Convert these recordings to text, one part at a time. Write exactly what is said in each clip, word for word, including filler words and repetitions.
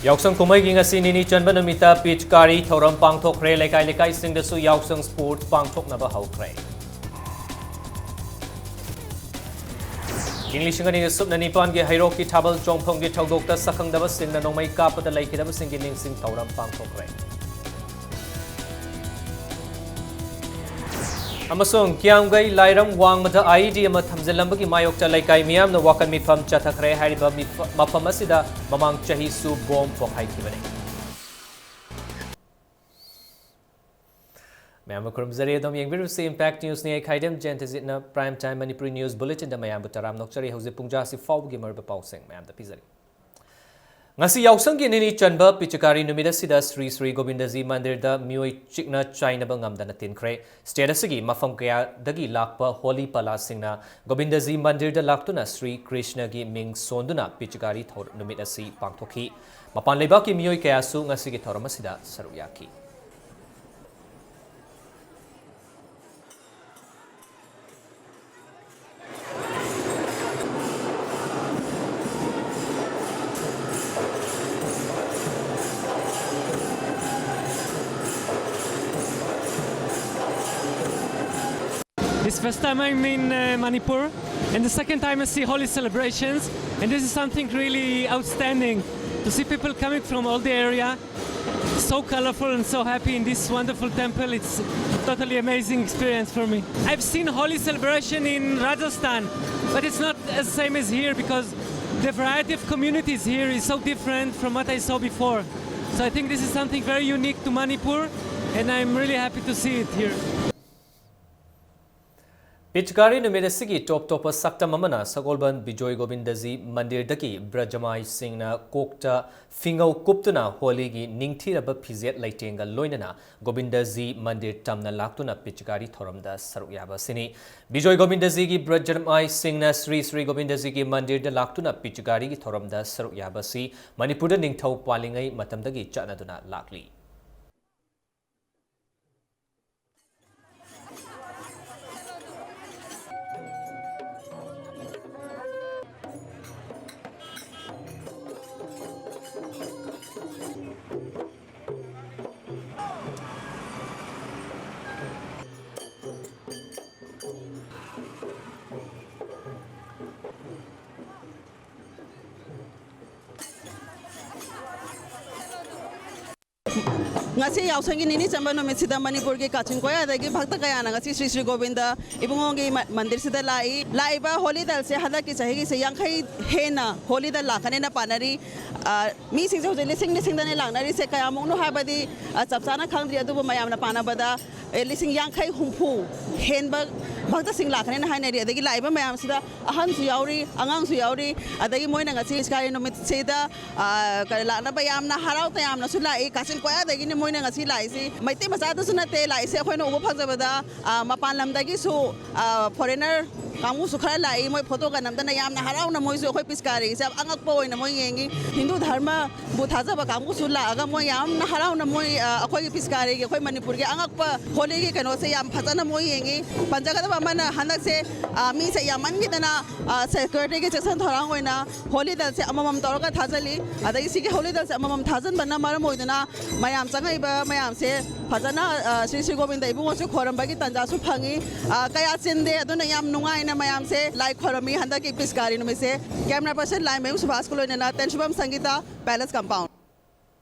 ꯌꯥꯎꯁꯪ ꯀꯨꯝꯍꯩꯒꯤ ꯉꯁꯤ ꯅꯤꯅꯤ ꯆꯟꯕ ꯅꯨꯃꯤꯠꯇ ꯄꯤꯆꯀꯥꯔꯤ ꯊꯧꯔꯝ ꯄꯥꯡꯊꯣꯛꯈ꯭ꯔꯦ꯫ ꯂꯩꯀꯥꯏ ꯂꯩꯀꯥꯏꯁꯤꯡꯗꯁꯨ ꯌꯥꯎꯁꯪ ꯁ꯭ꯄꯣꯔꯠꯁ ꯄꯥꯡꯊꯣꯛꯅꯕ ꯍꯧꯈ꯭ꯔꯦ꯫ ꯏꯪ ꯂꯤꯁꯤꯡ ꯑꯅꯤꯒ ꯁꯨꯞꯅ ꯅꯤꯄꯥꯟꯒꯤ ꯍꯩꯔꯣꯛꯀꯤ ꯊꯥꯕꯜ ꯆꯣꯡꯐꯝꯒꯤ ꯊꯧꯗꯣꯛꯇ ꯁꯛꯈꯪꯗꯕꯁꯤꯡꯅ ꯅꯣꯡꯃꯩ ꯀꯥꯞꯄꯗ ꯂꯩꯈꯤꯗꯕꯁꯤꯡꯒꯤ ꯅꯤꯡꯁꯤꯡ ꯊꯧꯔꯝ ꯄꯥꯡꯊꯣꯛꯈ꯭ꯔꯦ꯫ ꯑꯃꯁꯨꯡ ꯀꯤꯌꯥꯝꯒꯩ ꯂꯥꯏꯔꯝ ꯋꯥꯡꯃꯗ IED ꯑꯃ ꯊꯝꯖꯤꯜꯂꯝꯕꯒꯤ ꯃꯥꯌꯣꯛꯇ ꯂꯩꯀꯥꯏ ꯃꯤꯌꯥꯝꯅ ꯋꯥꯀꯠ ꯃꯤꯐꯝ ꯆꯠꯊꯈ꯭ꯔꯦ꯫ ꯍꯥꯏꯔꯤꯕ ꯃꯤꯐ-, ꯃꯐꯝ ꯑꯁꯤꯗ ꯃꯃꯥꯡ ꯆꯍꯤꯁꯨ ꯕꯣꯝ ꯄꯣꯈꯥꯏꯈꯤꯕꯅꯤ꯫ ꯃꯌꯥꯝꯕꯨ ꯈꯨꯔꯨꯝꯖꯔꯤ꯫ ꯑꯗꯣꯝ ꯌꯦꯡꯕꯤꯔꯤꯕꯁꯤ Impact Newsꯅꯤ꯫ ꯑꯩ ꯈꯥꯏꯗꯦꯝ ꯖꯌꯟꯇꯖꯤꯠꯅ Prime Time ꯃꯅꯤꯄꯨꯔꯤ News Bulletinꯗ ꯃꯌꯥꯝꯕꯨ ꯇꯔꯥꯝꯅ ꯑꯣꯛꯆꯔꯤ꯫ ꯍꯧꯖꯤꯛ ꯄꯨꯡꯖꯥꯁꯤ ꯐꯥꯎꯕꯒꯤ ꯃꯔꯨꯑꯣꯏꯕ ꯄꯥꯎꯁꯤꯡ ꯃꯌꯥꯝꯗ ꯄꯤꯖꯔꯤ꯫ ꯉꯁꯤ ꯌꯥꯎꯁꯪꯒꯤ ꯅꯤꯅꯤ ꯆꯟꯕ ꯄꯤꯆꯀꯥꯔꯤ ꯅꯨꯃꯤꯠ ꯑꯁꯤꯗ ꯁ꯭ꯔꯤ ꯁ꯭ꯔꯤ ꯒꯣꯕꯤꯟꯗꯖꯤ ꯃꯟꯗꯤꯔꯗ ꯃꯤꯑꯣꯏ ꯆꯤꯛꯅ ꯆꯥꯏꯅꯕ ꯉꯝꯗꯅ ꯇꯤꯟꯈ꯭ꯔꯦ꯫ State ꯑꯁꯤꯒꯤ ꯃꯐꯝ ꯀꯌꯥꯗꯒꯤ ꯂꯥꯛꯄ ꯍꯣꯂꯤ ꯄꯂꯥꯁꯤꯡꯅ ꯒꯣꯕꯤꯟꯗꯖꯤ ꯃꯟꯗꯤꯔꯗ ꯂꯥꯛꯇꯨꯅ ꯁ꯭ꯔꯤ ꯀ꯭ꯔꯤꯁꯅꯒꯤ ꯃꯤꯡ ꯁꯣꯟꯗꯨꯅ ꯄꯤꯆꯀꯥꯔꯤ ꯊꯧ-, ꯅꯨꯃꯤꯠ ꯑꯁꯤ ꯄꯥꯡꯊꯣꯛꯈꯤ꯫ ꯃꯄꯥꯟ ꯂꯩꯕꯥꯛꯀꯤ ꯃꯤꯑꯣꯏ ꯀꯌꯥꯁꯨ ꯉꯁꯤꯒꯤ ꯊꯧꯔꯝ ꯑꯁꯤꯗ ꯁꯔꯨꯛ ꯌꯥꯈꯤ꯫ It's first time I'm in uh, Manipur, and the second time I see holy celebrations, and this is something really outstanding to see people coming from all the area, so colorful and so happy in this wonderful temple. It's totally amazing experience for me. I've seen holy celebration in Rajasthan, but it's not as same as here because the variety of communities here is so different from what I saw before. So I think this is something very unique to Manipur, and I'm really happy to see it here. ꯄꯤꯆꯀꯥꯔꯤ ꯅꯨꯃꯤꯠ ꯑꯁꯤꯒꯤ ꯇꯣꯞ ꯇꯣꯞꯄ ꯁꯛꯇꯝ ꯑꯃꯅ ꯁꯒꯣꯜꯕꯟ ꯕꯤꯖꯣꯏ ꯒꯣꯕꯤꯟꯗꯖꯤ ꯃꯟꯗꯤꯔꯗꯒꯤ ꯕ꯭ꯔꯖꯃꯥꯏꯁꯤꯡꯅ ꯀꯣꯛꯇ ꯐꯤꯉꯧ ꯀꯨꯞꯇꯨꯅ ꯍꯣꯂꯤꯒꯤ ꯅꯤꯡꯊꯤꯔꯕ ꯐꯤꯖꯦꯠ ꯂꯩꯇꯦꯡꯒ ꯂꯣꯏꯅꯅ ꯒꯣꯕꯤꯟꯗꯖꯤ ꯃꯟꯗꯤꯔ ꯇꯝꯅ ꯂꯥꯛꯇꯨꯅ ꯄꯤꯆꯀꯥꯔꯤ ꯊꯧꯔꯝꯗ ꯁꯔꯨꯛ ꯌꯥꯕ ꯑꯁꯤꯅꯤ꯫ ꯕꯤꯖꯣꯏ ꯒꯣꯕꯤꯟꯗꯖꯤꯒꯤ ꯕ꯭ꯔꯖꯃꯥꯏꯁꯤꯡꯅ ꯁ꯭ꯔꯤ ꯁ꯭ꯔꯤ ꯒꯣꯕꯤꯟꯗꯖꯤꯒꯤ ꯃꯟꯗꯤꯔꯗ ꯂꯥꯛꯇꯨꯅ ꯄꯤꯆꯀꯥꯔꯤꯒꯤ ꯊꯧꯔꯝꯗ ꯁꯔꯨꯛ ꯌꯥꯕ ꯑꯁꯤ ꯃꯅꯤꯄꯨꯔꯗ ꯅꯤꯡꯊꯧ ꯄꯥꯜꯂꯤꯉꯩ ꯃꯇꯝꯗꯒꯤ ꯆꯠꯅꯗꯨꯅ ꯂꯥꯛꯂꯤ꯫ ꯉꯁꯤ ꯌꯥꯎꯁꯪꯒꯤ ꯅꯤꯅꯤ ꯆꯟꯕ ꯅꯨꯃꯤꯠꯁꯤꯗ ꯃꯅꯤꯄꯨꯔꯒꯤ ꯀꯥꯆꯤꯟ ꯀꯣꯌꯥꯗꯒꯤ ꯚꯛꯇ ꯀꯌꯥꯅ ꯉꯁꯤ ꯁ꯭ꯔꯤ ꯁ꯭ꯔꯤ ꯒꯣꯕꯤꯟꯗ ꯏꯕꯨꯡꯉꯣꯒꯤ ꯃ-, ꯃꯟꯗꯤꯔꯁꯤꯗ ꯂꯥꯛꯏ꯫ ꯂꯥꯛꯏꯕ ꯍꯣꯂꯤ ꯗꯜꯁꯦ ꯍꯟꯗꯛꯀꯤ ꯆꯍꯤꯒꯤꯁꯦ ꯌꯥꯡꯈꯩ ꯍꯦꯟꯅ ꯍꯣꯂꯤ ꯗꯜ ꯂꯥꯛꯀꯅꯦꯅ ꯄꯥꯅꯔꯤ꯫ ꯑ, ꯃꯤꯁꯤꯡꯁꯦ ꯍꯧꯖꯤꯛ ꯂꯤꯁꯤꯡ ꯂꯤꯁꯤꯡꯗꯅꯦ ꯂꯥꯛꯅꯔꯤꯁꯦ꯫ ꯀꯌꯥꯃꯨꯛꯅꯣ ꯍꯥꯏꯕꯗꯤ, ꯑ, ꯆꯞ ꯆꯥꯅ ꯈꯪꯗ꯭ꯔꯤ, ꯑꯗꯨꯕꯨ ꯃꯌꯥꯝꯅ ꯄꯥꯅꯕꯗ, ꯑꯦ, ꯂꯤꯁꯤꯡ ꯌꯥꯡꯈꯩ ꯍꯨꯝꯐꯨ ꯍꯦꯟꯕ ꯚꯛꯇꯁꯤꯡ ꯂꯥꯛꯀꯅꯦꯅ ꯍꯥꯏꯅꯔꯤ꯫ ꯑꯗꯒꯤ ꯂꯥꯛꯏꯕ ꯃꯌꯥꯝꯁꯤꯗ ꯑꯍꯟꯁꯨ ꯌꯥꯎꯔꯤ, ꯑꯉꯥꯡꯁꯨ ꯌꯥꯎꯔꯤ꯫ ꯑꯗꯒꯤ ꯃꯣꯏꯅ ꯉꯁꯤ ꯏꯁꯀꯥꯔꯤ ꯅꯨꯃꯤꯠꯁꯤꯗ, ꯑ, ꯀ-, ꯂꯥꯛꯅꯕ ꯌꯥꯝꯅ ꯍꯔꯥꯎ ꯇꯌꯥꯝꯅꯁꯨ ꯂꯥꯛꯏ꯫ ꯀꯥꯆꯤꯟ ꯀꯣꯌꯥꯗꯒꯤꯅꯤ ꯃꯣꯏꯅ ꯉꯁꯤ ꯂꯥꯛꯏꯁꯤ꯫ ꯃꯩꯇꯩ ꯃꯆꯥꯗꯁꯨ ꯅꯠꯇꯦ ꯂꯥꯛꯏꯁꯦ, ꯑꯩꯈꯣꯏꯅ ꯎꯕ ꯐꯪꯖꯕꯗ, ꯑ, ꯃꯄꯥꯟ ꯂꯝꯗꯒꯤꯁꯨ, ꯑ, ꯐꯣꯔꯦꯅꯔ ꯀꯥꯡꯕꯨꯁꯨ ꯈꯔ ꯂꯥꯛꯏ꯫ ꯃꯣꯏ ꯐꯣꯇꯣꯒ ꯅꯝꯗꯅ ꯌꯥꯝꯅ ꯍꯔꯥꯎꯅ ꯃꯣꯏꯁꯨ ꯑꯩꯈꯣꯏ ꯄꯤꯆꯀꯥꯔꯤꯁꯦ ꯌꯥꯝ ꯑꯉꯛꯄ ꯑꯣꯏꯅ ꯃꯣꯏ ꯌꯦꯡꯉꯤ꯫ ꯍꯤꯟꯗꯨ ꯙꯔꯃꯕꯨ ꯊꯥꯖꯕ ꯀꯥꯡꯕꯨꯁꯨ ꯂꯥꯛꯑꯒ ꯃꯣꯏ ꯌꯥꯝꯅ ꯍꯔꯥꯎꯅ ꯃꯣꯏ, ꯑ, ꯑꯩꯈꯣꯏꯒꯤ ꯄꯤꯆꯀꯥꯔꯤꯒꯤ, ꯑꯩꯈꯣꯏ ꯃꯅꯤꯄꯨꯔꯒꯤ ꯑꯉꯛꯄ ꯍꯣꯂꯤꯒꯤ ꯀꯩꯅꯣꯁꯦ ꯌꯥꯝ ꯐꯖꯅ ꯃꯣꯏ ꯌꯦꯡꯉꯤ꯫ ꯄꯟꯖꯒꯗꯕ ꯑꯃꯅ ꯍꯟꯗꯛꯁꯦ, ꯑ, ꯃꯤꯁꯦ ꯌꯥꯝꯃꯟꯈꯤꯗꯅ, ꯑ, ꯁꯦꯀ꯭ꯌꯨꯔꯤꯇꯤꯒꯤ ꯆꯦꯛꯁꯤꯟ ꯊꯧꯔꯥꯡ ꯑꯣꯏꯅ ꯍꯣꯂꯤ ꯗꯜꯁꯦ ꯑꯃꯃꯝ ꯇꯧꯔꯒ ꯊꯥꯖꯤꯜꯂꯤ꯫ ꯑꯗꯒꯤ ꯁꯤꯒꯤ ꯍꯣꯂꯤ ꯗꯜꯁꯦ ꯑꯃꯃꯝ ꯊꯥꯖꯤꯟꯕꯅ ꯃꯔꯝ ꯑꯣꯏꯗꯨꯅ ꯃꯌꯥꯝ ꯆꯪꯉꯛꯏꯕ ꯃꯌꯥꯝꯁꯦ ꯐꯖꯅ, ꯑ, ꯁ꯭ꯔꯤ ꯁ꯭ꯔꯤ ꯒꯣꯕꯤꯟꯗ ꯏꯕꯨꯡꯉꯣꯁꯨ ꯈꯣꯏꯔꯝꯕꯒꯤ ꯇꯥꯟꯖꯥꯁꯨ ꯐꯪꯉꯤ꯫ ꯑ, ꯀꯌꯥ ꯆꯤꯟꯗꯦ, ꯑꯗꯨꯅ ꯌꯥꯝ ꯅꯨꯡꯉꯥꯏꯅ ꯃꯌꯥꯝꯁꯦ ꯂꯥꯏ ꯈꯣꯏꯔꯝꯃꯤ ꯍꯟꯗꯛꯀꯤ ꯄꯤꯆꯀꯥꯔꯤ ꯅꯨꯃꯤꯠꯁꯦ꯫ Camera person ꯂꯥꯏꯃꯌꯨꯝ ꯁꯨꯕꯥꯁꯀ ꯂꯣꯏꯅꯅ ꯇꯦꯟꯁꯨꯕꯝ ꯁꯪꯒꯤꯇꯥ, Palace Compound꯫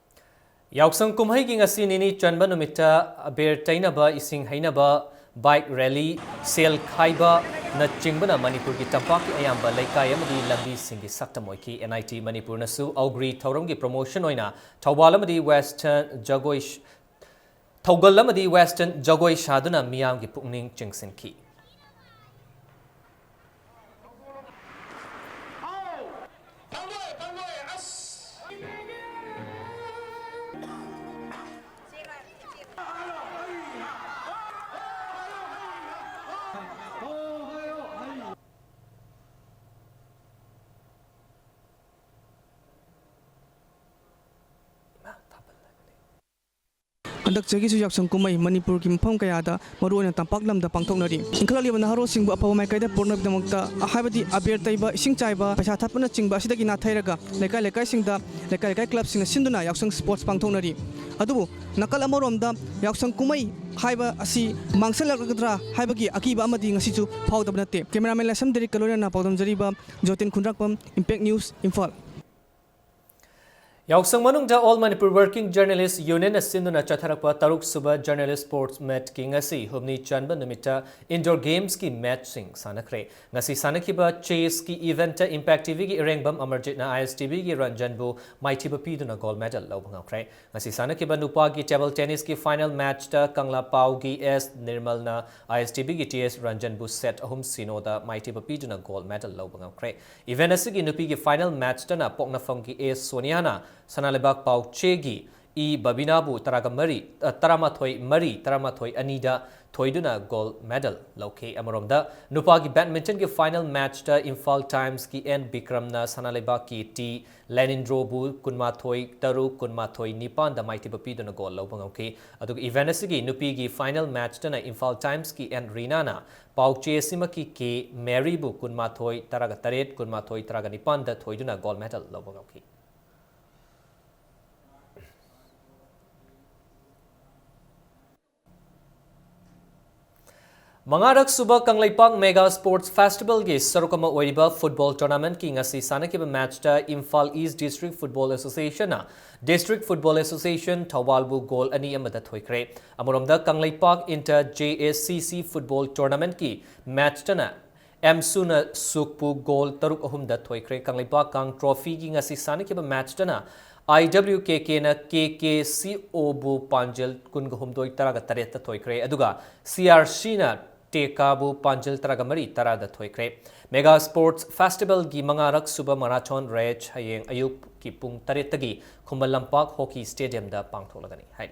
ꯌꯥꯎꯁꯪ ꯀꯨꯝꯍꯩꯒꯤ ꯉꯁꯤ ꯅꯤꯅꯤ ꯆꯟꯕ ꯅꯨꯃꯤꯠꯇ ꯑꯕꯦꯔ ꯇꯩꯅꯕ, ꯏꯁꯤꯡ ꯍꯩꯅꯕ, ꯕꯥꯏꯛ ꯔꯦꯂꯤ, ꯁꯦꯜ ꯈꯥꯏꯕꯅꯆꯤꯡꯕꯅ ꯃꯅꯤꯄꯨꯔꯒꯤ ꯇꯝꯄꯥꯛꯀꯤ ꯑꯌꯥꯝꯕ ꯂꯩꯀꯥꯏ ꯑꯃꯗꯤ ꯂꯝꯕꯤꯁꯤꯡꯒꯤ ꯁꯛꯇꯝ ꯑꯣꯏꯈꯤ꯫ NIT ꯃꯅꯤꯄꯨꯔꯅꯁꯨ ꯑꯧꯒ꯭ꯔꯤ ꯊꯧꯔꯝꯒꯤ promotion ꯑꯣꯏꯅ ꯊꯧꯕꯥꯜ ꯑꯃꯗꯤ Western ꯖꯒꯣꯏ ꯊꯧꯒꯜ ꯑꯃꯗꯤ Western ꯖꯒꯣꯏ ꯁꯥꯗꯨꯅ ꯃꯤꯌꯥꯝꯒꯤ ꯄꯨꯛꯅꯤꯡ ꯆꯤꯡꯁꯤꯟꯈꯤ꯫ ꯍꯟꯗꯛ ꯆꯍꯤꯒꯤꯁꯨ ꯌꯥꯎꯁꯪ ꯀꯨꯝꯍꯩ ꯃꯅꯤꯄꯨꯔꯒꯤ ꯃꯐꯝ ꯀꯌꯥꯗ, ꯃꯔꯨꯑꯣꯏꯅ ꯇꯝꯄꯥꯛ ꯂꯝꯗ ꯄꯥꯡꯊꯣꯛꯅꯔꯤ꯫ ꯏꯟꯈꯠꯂꯛꯂꯤꯕ ꯅꯍꯥꯔꯣꯜꯁꯤꯡꯕꯨ ꯑꯐꯕ ꯃꯥꯏꯀꯩꯗ ꯄꯨꯔꯛꯅꯕꯒꯤꯗꯃꯛꯇ, ꯍꯥꯏꯕꯗꯤ ꯑꯕꯦꯔ ꯇꯩꯕ, ꯏꯁꯤꯡ ꯆꯥꯏꯕ, ꯄꯩꯁꯥ ꯊꯠꯄꯅꯆꯤꯡꯕ ꯑꯁꯤꯗꯒꯤ ꯅꯥꯊꯩꯔꯒ, ꯂꯩꯀꯥꯏ ꯂꯩꯀꯥꯏꯁꯤꯡꯗ, ꯂꯩꯀꯥꯏ ꯂꯩꯀꯥꯏ ꯀ꯭ꯂꯕꯁꯤꯡꯅ ꯁꯤꯟꯗꯨꯅ ꯌꯥꯎꯁꯪ sports ꯄꯥꯡꯊꯣꯛꯅꯔꯤ꯫ ꯑꯗꯨꯕꯨ ꯅꯥꯀꯜ ꯑꯃꯔꯣꯝꯗ ꯌꯥꯎꯁꯪ ꯀꯨꯝꯍꯩ ꯍꯥꯏꯕ ꯑꯁꯤ ꯃꯥꯡꯁꯤꯜꯂꯛꯀꯗ꯭ꯔꯥ ꯍꯥꯏꯕꯒꯤ ꯑꯀꯤꯕ ꯑꯃꯗꯤ ꯉꯁꯤꯁꯨ ꯐꯥꯎꯗꯕ ꯅꯠꯇꯦ꯫ Cameraman ꯂꯥꯏꯁ꯭ꯔꯝ ꯗꯦꯔꯤꯛꯀ ꯂꯣꯏꯅꯅ ꯄꯥꯎꯗꯝꯖꯔꯤꯕ ꯖꯣꯇꯤꯟ ꯈꯨꯟꯗ꯭ꯔꯥꯛꯄꯝ, Impact News, ꯏꯝꯐꯥꯜ꯫ ꯌꯥꯎꯁꯪ ꯃꯅꯨꯡꯗ All Manipur Working Journalist Union ꯅ ꯁꯤꯟꯗꯨꯅ ꯆꯠꯊꯔꯛꯄ ꯇꯔꯨꯛ ꯁꯨꯕ Journalist Sports Meet ꯀꯤ ꯉꯁꯤ ꯍꯨꯝꯅꯤ ꯆꯟꯕ ꯅꯨꯃꯤꯠꯇ indoor games ꯀꯤ match ꯁꯤꯡ ꯁꯥꯟꯅꯈ꯭ꯔꯦ꯫ ꯉꯁꯤ ꯁꯥꯟꯅꯈꯤꯕ chess ꯀꯤ event ꯇ Impact T V ꯒꯤ ꯏꯔꯦꯡꯕꯝ ꯑꯃꯔꯖꯤꯠꯅ I S T B ꯒꯤ ꯔꯟꯖꯟꯕꯨ ꯃꯥꯏꯊꯤꯕ ꯄꯤꯗꯨꯅ gold medal ꯂꯧꯕ ꯉꯝꯈ꯭ꯔꯦ꯫ ꯉꯁꯤ ꯁꯥꯟꯅꯈꯤꯕ ꯅꯨꯄꯥꯒꯤ table tennis ꯀꯤ final match ꯇ ꯀꯪꯂꯥꯄꯥꯎꯒꯤ S ꯅꯤꯔꯃꯜꯅ I S T B ꯒꯤ T S ꯔꯟꯖꯟꯕꯨ set ꯑꯍꯨꯝ ꯁꯤꯅꯣꯗ ꯃꯥꯏꯊꯤꯕ ꯄꯤꯗꯨꯅ gold medal ꯂꯧꯕ ꯉꯝꯈ꯭ꯔꯦ꯫ Event ꯑꯁꯤꯒꯤ ꯅꯨꯄꯤꯒꯤ final match ꯇꯅ ꯄꯣꯛꯅꯐꯝꯒꯤ S ꯁꯣꯅꯤꯌꯥꯅ ꯁꯅꯥꯂꯩꯕꯥꯛ ꯄꯥꯎꯆꯦꯒꯤ ꯏ ꯕꯕꯤꯅꯥꯕꯨ ꯇꯔꯥꯒ ꯃꯔꯤ, ꯑ, ꯇꯔꯥꯃꯥꯊꯣꯏ ꯃꯔꯤ, ꯇꯔꯥꯃꯥꯊꯣꯏ ꯑꯅꯤꯗ ꯊꯣꯏꯗꯨꯅ gold medal ꯂꯧꯈꯤ꯫ ꯑꯃꯔꯣꯝꯗ ꯅꯨꯄꯥꯒꯤ badminton ꯒꯤ final match ꯇ Imphal Times ꯀꯤ N ꯕꯤꯀ꯭ꯔꯝꯅ ꯁꯅꯥꯂꯩꯕꯥꯛꯀꯤ T ꯂꯦꯅꯤꯟꯗ꯭ꯔꯣꯕꯨ ꯀꯨꯟꯃꯥꯊꯣꯏ ꯇꯔꯨꯛ, ꯀꯨꯟꯃꯥꯊꯣꯏ ꯅꯤꯄꯥꯟꯗ ꯃꯥꯏꯊꯤꯕ ꯄꯤꯗꯨꯅ gold ꯂꯧꯕ ꯉꯝꯈꯤ꯫ ꯑꯗꯨꯒ event ꯑꯁꯤꯒꯤ ꯅꯨꯄꯤꯒꯤ final match ꯇꯅ Imphal Times ꯀꯤ N ꯔꯤꯅꯥꯅ ꯄꯥꯎꯆꯦ ꯑꯁꯤꯃꯛꯀꯤ K ꯃꯦꯔꯤꯕꯨ ꯀꯨꯟꯃꯥꯊꯣꯏ ꯇꯔꯥꯒ ꯇꯔꯦꯠ, ꯀꯨꯟꯃꯥꯊꯣꯏ ꯇꯔꯥꯒ ꯅꯤꯄꯥꯟꯗ ꯊꯣꯏꯗꯨꯅ gold medal ꯂꯧꯕ ꯉꯝꯈꯤ꯫ ꯃꯉꯥꯔꯛ ꯁꯨꯕ ꯀꯪꯂꯩꯄꯥꯛ Mega Sports Festival ꯒꯤ ꯁꯔꯨꯛ ꯑꯃ ꯑꯣꯏꯔꯤꯕ football tournament ꯀꯤ ꯉꯁꯤ ꯁꯥꯟꯅꯈꯤꯕ match ꯇ Imphal East District Football Association ꯅ District Football Association ꯊꯧꯕꯥꯜꯕꯨ goal ꯑꯅꯤ ꯑꯃꯗ ꯊꯣꯏꯈ꯭ꯔꯦ꯫ ꯑꯃꯔꯣꯝꯗ Kangleipak Inter J S C C football tournament ꯀꯤ match ꯇꯅ ꯑꯦꯝꯁꯨꯅ ꯁꯨꯛꯄꯨ goal ꯇꯔꯨꯛ ꯑꯍꯨꯝꯗ ꯊꯣꯏꯈ꯭ꯔꯦ꯫ ꯀꯪꯂꯩꯄꯥꯛ ꯀꯥꯡ trophy ꯒꯤ ꯉꯁꯤ ꯁꯥꯟꯅꯈꯤꯕ match ꯇꯅ I W K K ꯅ K K C O ꯕꯨ ꯄꯥꯟꯖꯤꯜ ꯀꯨꯟꯒ ꯍꯨꯝꯗꯣꯏ ꯇꯔꯥꯒ ꯇꯔꯦꯠꯇ ꯊꯣꯏꯈ꯭ꯔꯦ꯫ ꯑꯗꯨꯒ C R C ꯅ ꯇꯦꯀꯥꯕꯨ ꯄꯥꯟꯖꯤꯜ ꯇꯔꯥꯒ ꯃꯔꯤ ꯇꯔꯥꯗ ꯊꯣꯏꯈ꯭ꯔꯦ꯫ Mega Sports Festival ꯒꯤ ꯃꯉꯥꯔꯛ ꯁꯨꯕ marathon race ꯍꯌꯦꯡ ꯑꯌꯨꯛꯀꯤ ꯄꯨꯡ ꯇꯔꯦꯠꯇꯒꯤ ꯈꯨꯃꯟ ꯂꯝꯄꯥꯛ Hockey Stadium ꯗ ꯄꯥꯡꯊꯣꯛꯂꯒꯅꯤ ꯍꯥꯏ꯫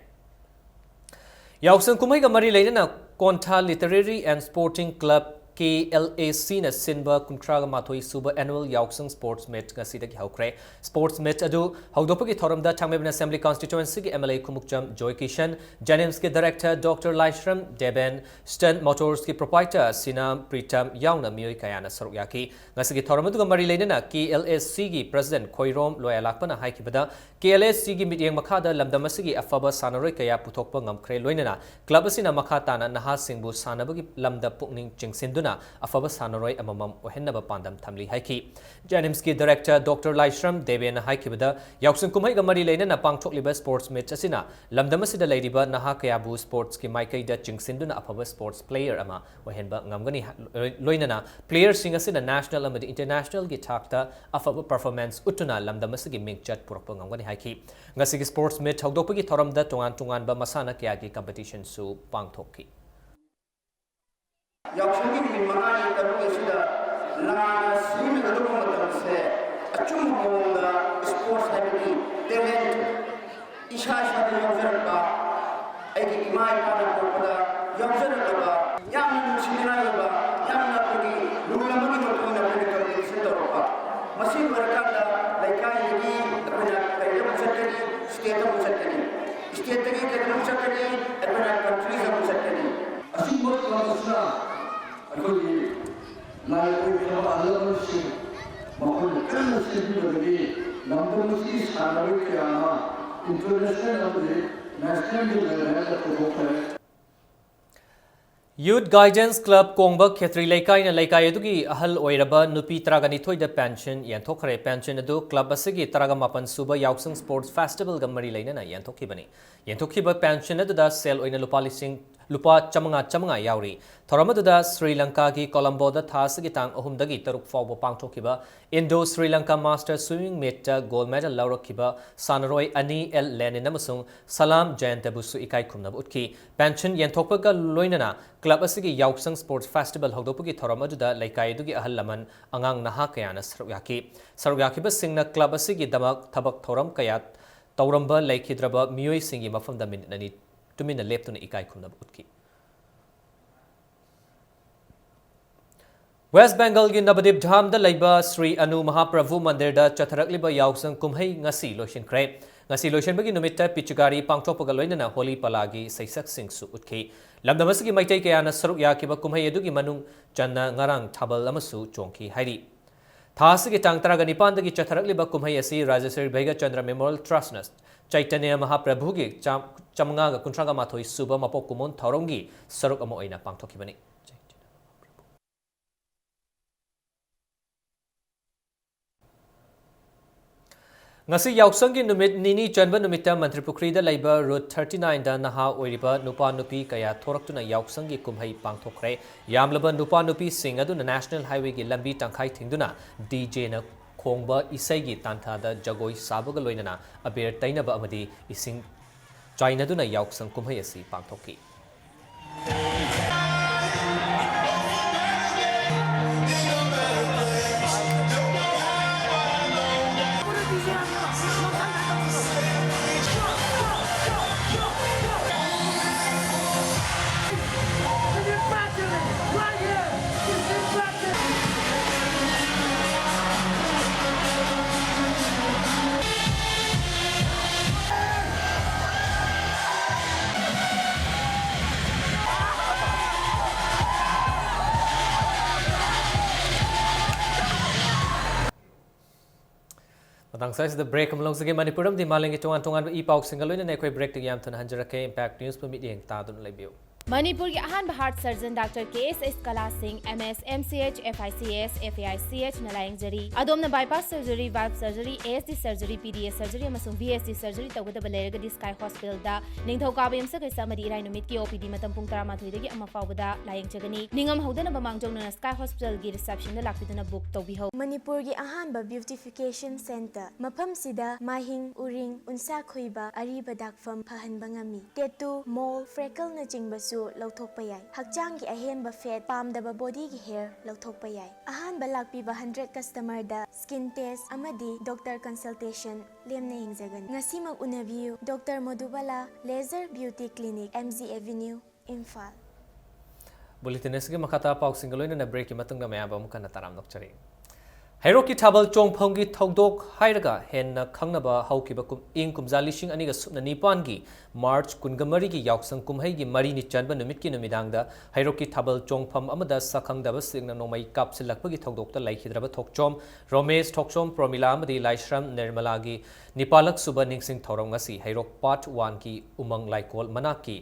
ꯌꯥꯎꯁꯪ ꯀꯨꯝꯍꯩꯒ ꯃꯔꯤ ꯂꯩꯅꯅ ꯀꯣꯟꯊꯥ Literary and Sporting Club, K L A C ꯅ ꯁꯤꯟꯕ ꯀꯨꯟꯊ꯭ꯔꯥꯒ ꯃꯥꯊꯣꯏ ꯁꯨꯕ annual ꯌꯥꯎꯁꯪ sports meet ꯉꯁꯤꯗꯒꯤ ꯍꯧꯈ꯭ꯔꯦ꯫ Sports meet ꯑꯗꯨ ꯍꯧꯗꯣꯛꯄꯒꯤ ꯊꯧꯔꯝꯗ ꯊꯥꯡꯃꯩꯕꯟ Assembly Constituency ꯒꯤ M L A Khumukcham joy Kisan, JANIMS ꯀꯤ director Doctor ꯂꯥꯏꯁ꯭ꯔꯝ ꯗꯦꯕꯦꯟ, Stunt Motors ꯀꯤ proprietor ꯁꯤꯅꯥꯝ ꯄ꯭ꯔꯤꯇꯝ ꯌꯥꯎꯅ ꯃꯤꯑꯣꯏ ꯀꯌꯥꯅ ꯁꯔꯨꯛ ꯌꯥꯈꯤ꯫ ꯉꯁꯤꯒꯤ ꯊꯧꯔꯝ ꯑꯗꯨꯒ ꯃꯔꯤ ꯂꯩꯅꯅ K L A C ꯒꯤ president Khoirom ꯂꯣꯌꯥꯂꯥꯛꯄꯅ ꯍꯥꯏꯈꯤꯕꯗ, K L A C ꯒꯤ ꯃꯤꯠꯌꯦꯡ ꯃꯈꯥꯗ ꯂꯝꯗꯝ ꯑꯁꯤꯒꯤ ꯑꯐꯕ ꯁꯥꯟꯅꯔꯣꯏ ꯀꯌꯥ ꯄꯨꯊꯣꯛꯄ ꯉꯝꯈ꯭ꯔꯦ, ꯂꯣꯏꯅꯅ club ꯑꯁꯤꯅ ꯃꯈꯥ ꯇꯥꯅ ꯅꯍꯥꯁꯤꯡꯕꯨ ꯁꯥꯟꯅꯕꯒꯤ ꯂꯝꯗ ꯄꯨꯛꯅꯤꯡ ꯆꯤꯡꯁꯤꯟꯗꯨꯅ ꯑꯐꯕ ꯁꯥꯟꯅꯔꯣꯏ ꯑꯃꯃꯝ ꯑꯣꯏꯍꯟꯅꯕ ꯄꯥꯟꯗꯝ ꯊꯝꯂꯤ ꯍꯥꯏꯈꯤ꯫ JNIMSꯀꯤ director Doctor ꯂꯥꯏꯁ꯭ꯔꯝ ꯗꯦꯕꯦꯅ ꯍꯥꯏꯈꯤꯕꯗ, ꯌꯥꯎꯁꯪ ꯀꯨꯝꯍꯩꯒ ꯃꯔꯤ ꯂꯩꯅꯅ ꯄꯥꯡꯊꯣꯛꯂꯤꯕ sports meet ꯑꯁꯤꯅ ꯂꯝꯗꯝ ꯑꯁꯤꯗ ꯂꯩꯔꯤꯕ ꯅꯍꯥ ꯀꯌꯥꯕꯨ sportsꯀꯤ ꯃꯥꯏꯀꯩꯗ ꯆꯤꯡꯁꯤꯟꯗꯨꯅ ꯑꯐꯕ sports player ꯑꯃ ꯑꯣꯏꯍꯟꯕ ꯉꯝꯒꯅꯤ꯫ ꯂꯣꯏꯅꯅ playerꯁꯤꯡ ꯑꯁꯤꯅ national ꯑꯃꯗꯤ internationalꯒꯤ ꯊꯥꯛꯇ ꯑꯐꯕ performance ꯎꯠꯇꯨꯅ ꯂꯝꯗꯝ ꯑꯁꯤꯒꯤ ꯃꯤꯡꯆꯠ ꯄꯨꯔꯛꯄ ꯉꯝꯒꯅꯤ ꯍꯥꯏꯈꯤ꯫ ꯉꯁꯤꯒꯤ sports meet ꯍꯧꯗꯣꯛꯄꯒꯤ ꯊꯧꯔꯝꯗ ꯇꯣꯉꯥꯟ ꯇꯣꯉꯥꯟꯕ ꯃꯁꯥꯟꯅ ꯀꯌꯥꯒꯤ competitionꯁꯨ ꯄꯥꯡꯊꯣꯛꯈꯤ꯫ ꯌꯥꯎꯁꯪꯒꯤ ꯅꯨꯃꯤꯠ ꯃꯉꯥꯅꯤ ꯇꯔꯨꯛꯅꯤ ꯑꯁꯤꯗ ꯂꯥꯟꯅ ꯁꯤꯖꯤꯟꯅꯒꯗꯧꯕ ꯃꯇꯝꯁꯦ ꯑꯆꯨꯝꯕ ꯃꯑꯣꯡꯗ sports ꯍꯥꯏꯕꯗꯤ talent ꯏꯁꯥ ꯏꯁꯥꯗ ꯌꯥꯎꯖꯔꯛꯄ, ꯑꯩꯒꯤ ꯏꯃꯥ ꯏꯄꯥꯅ ꯄꯣꯛꯄꯗ ꯌꯥꯎꯖꯔꯛꯂꯕ, ꯌꯥꯝꯅ ꯅꯨꯡꯁꯤꯅꯤꯡꯉꯥꯏ ꯑꯣꯏꯕ, ꯌꯥꯝꯅ ꯑꯩꯈꯣꯏꯒꯤ rule ꯑꯃꯒꯤ ꯃꯇꯨꯡ ꯏꯟꯅ ꯑꯩꯈꯣꯏꯅ competition ꯇꯧꯔꯛꯄ꯫ ꯃꯁꯤ ꯂꯣꯏꯔꯀꯥꯟꯗ ꯂꯩꯀꯥꯏꯗꯒꯤ ꯑꯩꯈꯣꯏꯅ ꯀꯔꯤꯗ ꯑꯃꯨꯛ ꯆꯠꯀꯅꯤ? Stateꯇ ꯑꯃꯨꯛ ꯆꯠꯀꯅꯤ꯫ Stateꯇꯒꯤ ꯀꯔꯤꯗ ꯑꯃꯨꯛ ꯆꯠꯀꯅꯤ? ꯑꯩꯈꯣꯏꯅ countryꯗ ꯑꯃꯨꯛ ꯆꯠꯀꯅꯤ꯫ ꯑꯁꯤꯒꯨꯝꯕ club ꯑꯁꯤꯅ ꯑꯩꯈꯣꯏꯒꯤ ꯂꯥꯏ ꯑꯣꯏꯈ꯭ꯔꯕ ꯑꯍꯜ ꯂꯃꯟꯁꯤꯡ ꯃꯈꯣꯏꯅ ꯀꯟꯅ ꯁꯦꯝꯕꯤꯕꯗꯒꯤ ꯂꯝꯗꯝ ꯑꯁꯤꯒꯤ ꯁꯥꯟꯅꯔꯣꯏ ꯀꯌꯥ ꯑꯃ international ꯑꯃꯗꯤ nationalꯒꯤ levelꯗ ꯄꯨꯊꯣꯛꯈ꯭ꯔꯦ꯫ Youth Guidance Club ꯀꯣꯡꯕ ꯈꯦꯇ꯭ꯔꯤ ꯂꯩꯀꯥꯏꯅ ꯂꯩꯀꯥꯏ ꯑꯗꯨꯒꯤ ꯑꯍꯜ ꯑꯣꯏꯔꯕ ꯅꯨꯄꯤ ꯇꯔꯥꯒ ꯅꯤꯊꯣꯏꯗ pension ꯌꯦꯟꯊꯣꯛꯈ꯭ꯔꯦ꯫ Pension ꯑꯗꯨ club ꯑꯁꯤꯒꯤ ꯇꯔꯥꯒ ꯃꯥꯄꯟ ꯁꯨꯕ ꯌꯥꯎꯁꯪ Sports Festivalꯒ ꯃꯔꯤ ꯂꯩꯅꯅ ꯌꯦꯟꯊꯣꯛꯈꯤꯕꯅꯤ꯫ ꯌꯦꯟꯊꯣꯛꯈꯤꯕ pension ꯑꯗꯨꯗ ꯁꯦꯜ ꯑꯣꯏꯅ ꯂꯨꯄꯥ ꯂꯤꯁꯤꯡ, ꯂꯨꯄꯥ ꯆꯥꯃꯉꯥ ꯆꯥꯃꯉꯥ ꯌꯥꯎꯔꯤ꯫ ꯊꯧꯔꯝ ꯑꯗꯨꯗ ꯁ꯭ꯔꯤ ꯂꯪꯀꯥꯒꯤ ꯀꯣꯂꯝꯕꯣꯗ ꯊꯥ ꯑꯁꯤꯒꯤ ꯇꯥꯡ ꯑꯍꯨꯝꯗꯒꯤ ꯇꯔꯨꯛ ꯐꯥꯎꯕ ꯄꯥꯡꯊꯣꯛꯈꯤꯕ Indo Sri Lanka Master Swimming Meetꯇ gold medal ꯂꯧꯔꯛꯈꯤꯕ ꯁꯥꯟꯅꯔꯣꯏ ꯑꯅꯤ ꯑꯦꯜ ꯂꯦꯅꯤꯟ ꯑꯃꯁꯨꯡ ꯁꯂꯥꯝ ꯖꯌꯟꯇꯕꯨꯁꯨ ꯏꯀꯥꯏ ꯈꯨꯝꯅꯕ ꯎꯠꯈꯤ꯫ Pension ꯌꯦꯟꯊꯣꯛꯄꯒ ꯂꯣꯏꯅꯅ club ꯑꯁꯤꯒꯤ ꯌꯥꯎꯁꯪ Sports Festival ꯍꯧꯗꯣꯛꯄꯒꯤ ꯊꯧꯔꯝ ꯑꯗꯨꯗ ꯂꯩꯀꯥꯏ ꯑꯗꯨꯒꯤ ꯑꯍꯜ ꯂꯃꯟ, ꯑꯉꯥꯡ ꯅꯍꯥ ꯀꯌꯥꯅ ꯁꯔꯨꯛ ꯌꯥꯈꯤ꯫ ꯁꯔꯨꯛ ꯌꯥꯈꯤꯕꯁꯤꯡꯅ club ꯑꯁꯤꯒꯤꯗꯃꯛ ꯊꯕꯛ ꯊꯧꯔꯝ ꯀꯌꯥ ꯇꯧꯔꯝꯕ ꯂꯩꯈꯤꯗ꯭ꯔꯕ ꯃꯤꯑꯣꯏꯁꯤꯡꯒꯤ ꯃꯐꯝꯗ ꯃꯤꯅꯤꯠ ꯑꯅꯤ ꯇꯨꯃꯤꯟꯅ ꯂꯦꯞꯇꯨꯅ ꯏꯀꯥꯏ ꯈꯨꯝꯅꯕ ꯎꯠꯈꯤ꯫ West Bengalꯒꯤ ꯅꯕꯗꯤꯞ ꯙꯥꯝꯗ ꯂꯩꯕ ꯁ꯭ꯔꯤ ꯑꯅꯨ ꯃꯍꯥꯄ꯭ꯔꯚꯨ ꯃꯟꯗꯤꯔꯗ ꯆꯠꯊꯔꯛꯂꯤꯕ ꯌꯥꯎꯁꯪ ꯀꯨꯝꯍꯩ ꯉꯁꯤ ꯂꯣꯏꯁꯤꯟꯈ꯭ꯔꯦ꯫ ꯉꯁꯤ ꯂꯣꯏꯁꯤꯟꯕꯒꯤ ꯅꯨꯃꯤꯠꯇ ꯄꯤꯆꯨꯒꯥꯔꯤ ꯄꯥꯡꯊꯣꯛꯄꯒ ꯂꯣꯏꯅꯅ ꯍꯣꯂꯤ ꯄꯂꯥꯒꯤ ꯁꯩꯁꯛꯁꯤꯡꯁꯨ ꯎꯠꯈꯤ꯫ ꯂꯝꯗꯝ ꯑꯁꯤꯒꯤ ꯃꯩꯇꯩ ꯀꯌꯥꯅ ꯁꯔꯨꯛ ꯌꯥꯈꯤꯕ ꯀꯨꯝꯍꯩ ꯑꯗꯨꯒꯤ ꯃꯅꯨꯡ ꯆꯟꯅ ꯉꯔꯥꯡ ꯊꯥꯕꯜ ꯑꯃꯁꯨ ꯆꯣꯡꯈꯤ ꯍꯥꯏꯔꯤ꯫ ꯊꯥ ꯑꯁꯤꯒꯤ ꯇꯥꯡ ꯇꯔꯥꯒ ꯅꯤꯄꯥꯟꯗꯒꯤ ꯆꯠꯊꯔꯛꯂꯤꯕ ꯀꯨꯝꯍꯩ ꯑꯁꯤ ꯔꯥꯖꯁ꯭ꯔꯤ ꯚꯩꯒꯆꯟꯗ꯭ꯔ Memorial Trustꯅ ꯆꯩꯇꯟꯌ ꯃꯍꯥꯄ꯭ꯔꯚꯨꯒꯤ ꯆꯥꯝ-, ꯆꯥꯃꯉꯥꯒ ꯀꯨꯟꯊ꯭ꯔꯥꯒ ꯃꯥꯊꯣꯏ ꯁꯨꯕ ꯃꯄꯣꯛ ꯀꯨꯝꯑꯣꯟ ꯊꯧꯔꯝꯒꯤ ꯁꯔꯨꯛ ꯑꯃ ꯑꯣꯏꯅ ꯄꯥꯡꯊꯣꯛꯈꯤꯕꯅꯤ꯫ ꯉꯁꯤ ꯌꯥꯎꯁꯪꯒꯤ ꯅꯨꯃꯤꯠ ꯅꯤꯅꯤ ꯆꯟꯕ ꯅꯨꯃꯤꯠꯇ ꯃꯟꯇ꯭ꯔꯤꯄꯨꯈ꯭ꯔꯤꯗ ꯂꯩꯕ ꯔꯨꯠ ꯊꯥꯔꯇꯤ ꯅꯥꯏꯟꯗ ꯅꯍꯥ ꯑꯣꯏꯔꯤꯕ ꯅꯨꯄꯥ ꯅꯨꯄꯤ ꯀꯌꯥ ꯊꯣꯔꯛꯇꯨꯅ ꯌꯥꯎꯁꯪꯒꯤ ꯀꯨꯝꯍꯩ ꯄꯥꯡꯊꯣꯛꯈ꯭ꯔꯦ꯫ ꯌꯥꯝꯂꯕ ꯅꯨꯄꯥ ꯅꯨꯄꯤꯁꯤꯡ ꯑꯗꯨꯅ ꯅꯦꯁꯅꯦꯜ ꯍꯥꯏꯋꯦꯒꯤ ꯂꯝꯕꯤ ꯇꯪꯈꯥꯏ ꯊꯤꯡꯗꯨꯅ ꯗꯤ ꯖꯦꯅ ꯈꯣꯡꯕ ꯏꯁꯩꯒꯤ ꯇꯥꯟꯊꯥꯗ ꯖꯒꯣꯏ ꯁꯥꯕꯒ ꯂꯣꯏꯅꯅ ꯑꯕꯦꯔ ꯇꯩꯅꯕ ꯑꯃꯗꯤ ꯏꯁꯤꯡ ꯆꯥꯏꯅꯗꯨꯅ ꯌꯥꯎꯁꯪ ꯀꯨꯝꯍꯩ ꯑꯁꯤ ꯄꯥꯡꯊꯣꯛꯈꯤ꯫ ꯃꯇꯥꯡ ꯑꯁꯤꯗ ꯕ꯭ꯔꯦꯛ ꯑꯃ ꯂꯧꯖꯒꯦ꯫ ꯃꯅꯤꯄꯨꯔ ꯑꯃꯗꯤ ꯃꯥꯂꯦꯝꯒꯤ ꯇꯣꯉꯥꯟ ꯇꯣꯉꯥꯟꯕ ꯏ ꯄꯥꯎꯁꯤꯡꯒ ꯂꯣꯏꯅꯅ ꯑꯩꯈꯣꯏ ꯕ꯭ꯔꯦꯛꯇꯒꯤ ꯌꯥꯝ ꯊꯨꯅ ꯍꯟꯖꯔꯛꯀꯦ꯫ ꯏꯝꯄꯦꯛ ꯅ꯭ꯌꯨꯁꯄꯨ ꯃꯤꯠꯌꯦꯡ ꯇꯥꯗꯨꯅ ꯂꯩꯕꯤꯌꯨ꯫ ꯃꯅꯤꯄꯨꯔꯒꯤ ꯑꯍꯥꯟꯕ heart surgeon doctor K S S Kala Singh, M S, M C H, F I C S, F A I C ꯑꯩꯆꯅ ꯂꯥꯌꯦꯡꯖꯔꯤ꯫ ꯑꯗꯣꯝꯅ bypass surgery, valve surgery, A S D surgery, P D A surgery ꯑꯃꯁꯨꯡ V S D surgery ꯇꯧꯒꯗꯕ ꯂꯩꯔꯒꯗꯤ sky ꯍꯣꯁꯄꯤꯇꯥꯜꯗ ꯅꯤꯡꯊꯧꯀꯥꯕ ꯌꯨꯝꯁꯀꯩꯁ ꯑꯃꯗꯤ ꯏꯔꯥꯏ ꯅꯨꯃꯤꯠꯀꯤ ꯑꯣ ꯄꯤ ꯗꯤ ꯃꯇꯝ ꯄꯨꯡ ꯇꯔꯥꯃꯥꯊꯣꯏꯗꯒꯤ ꯑꯃ ꯐꯥꯎꯕꯗ ꯂꯥꯌꯦꯡꯖꯒꯅꯤ꯫ ꯅꯤꯡꯉꯝ ꯍꯧꯗꯅꯕ ꯃꯥꯡꯖꯧꯅꯅ ꯁ꯭ꯀꯥꯏ ꯍꯣꯁꯄꯤꯇꯥꯜꯒꯤ ꯔꯤꯁꯦꯞꯁꯟꯗ ꯂꯥꯛꯄꯤꯗꯨꯅ ꯕꯨꯛ ꯇꯧꯕꯤꯍꯧ꯫ ꯃꯅꯤꯄꯨꯔꯒꯤ ꯑꯍꯥꯟꯕ ꯕ꯭ꯌꯨꯇꯤꯐꯤꯀꯦꯁꯟ ꯁꯦꯟꯇꯔ꯫ ꯃꯐꯝꯁꯤꯗ ꯃꯥꯏꯍꯤꯡ, ꯎꯔꯤꯡ, ꯎꯟꯁꯥ ꯈꯣꯏꯕ, ꯑꯔꯤꯕ ꯗꯥꯛꯐꯝ ꯐꯍꯟꯕ ꯉꯝꯃꯤ꯫ ꯇꯦꯇꯨ, ꯃꯣꯜ, ꯐ꯭ꯔꯦꯀꯜꯅꯆꯤꯡꯕꯁꯨ ꯂꯧꯊꯣꯛꯄ ꯌꯥꯏ꯫ ꯍꯛꯆꯥꯡꯒꯤ ꯑꯍꯦꯟꯕ ꯐꯦꯠ, ꯄꯥꯝꯗꯕ ꯕꯣꯗꯤꯒꯤ ꯍꯦꯌꯔ ꯂꯧꯊꯣꯛꯄ ꯌꯥꯏ꯫ ꯑꯍꯥꯟꯕ ꯂꯥꯛꯄꯤꯕ ꯍꯟꯗ꯭ꯔꯦꯠ ꯀꯁꯇꯃꯔꯗ ꯁ꯭ꯀꯤꯟ ꯇꯦꯁ ꯑꯃꯗꯤ ꯗꯣꯛꯇꯔ ꯀꯟꯁꯜꯇꯦꯁꯟ ꯂꯦꯝꯅ ꯌꯦꯡꯖꯒꯅꯤ꯫ ꯉꯁꯤꯃꯛ ꯎꯅꯕꯤꯌꯨ꯫ Doctor Madhubala, laser beauty clinic, M G avenue, Imphal. Bulletin ꯑꯁꯤꯒꯤ ꯃꯈꯥ ꯇꯥꯕ ꯄꯥꯎꯁꯤꯡꯒ ꯂꯣꯏꯅꯅ ꯕ꯭ꯔꯦꯛꯀꯤ ꯃꯇꯨꯡꯗ ꯃꯌꯥꯝꯕꯨ ꯑꯃꯨꯛ ꯍꯟꯅ ꯇꯔꯥꯝꯅ ꯑꯣꯛꯆꯔꯤ꯫ ꯍꯩꯔꯣꯛꯀꯤ ꯊꯥꯕꯜ ꯆꯣꯡꯐꯝꯒꯤ ꯊꯧꯗꯣꯛ ꯍꯥꯏꯔꯒ ꯍꯦꯟꯅ ꯈꯪꯅꯕ ꯍꯧꯈꯤꯕ ꯀꯨꯝ-, ꯏꯪ ꯀꯨꯝꯖꯥ ꯂꯤꯁꯤꯡ ꯑꯅꯤꯒ ꯁꯨꯞꯅ ꯅꯤꯄꯥꯟꯒꯤ ꯃꯥꯔꯆ ꯀꯨꯟꯒ ꯃꯔꯤꯒꯤ ꯌꯥꯎꯁꯪ ꯀꯨꯝꯍꯩꯒꯤ ꯃꯔꯤꯅꯤ ꯆꯟꯕ ꯅꯨꯃꯤꯠꯀꯤ ꯅꯨꯃꯤꯗꯥꯡꯗ ꯍꯩꯔꯣꯛꯀꯤ ꯊꯥꯕꯜ ꯆꯣꯡꯐꯝ ꯑꯃꯗ ꯁꯛꯈꯪꯗꯕꯁꯤꯡꯅ ꯅꯣꯡꯃꯩ ꯀꯥꯞꯁꯤꯜꯂꯛꯄꯒꯤ ꯊꯧꯗꯣꯛꯇ ꯂꯩꯈꯤꯗ꯭ꯔꯕ ꯊꯣꯛꯆꯣꯝ ꯔꯣꯃꯦꯁ, ꯊꯣꯛꯆꯣꯝ ꯄ꯭ꯔꯣꯃꯤꯂꯥ ꯑꯃꯗꯤ ꯂꯥꯏꯁ꯭ꯔꯝ ꯅꯤꯔꯃꯂꯥꯒꯤ ꯅꯤꯄꯥꯂꯛ ꯁꯨꯕ ꯅꯤꯡꯁꯤꯡ ꯊꯧꯔꯝ ꯉꯁꯤ ꯍꯩꯔꯣꯛ ꯄꯥꯔꯠ ꯋꯥꯟꯒꯤ ꯎꯃꯪ ꯂꯥꯏꯀꯣꯜ ꯃꯅꯥꯛꯀꯤ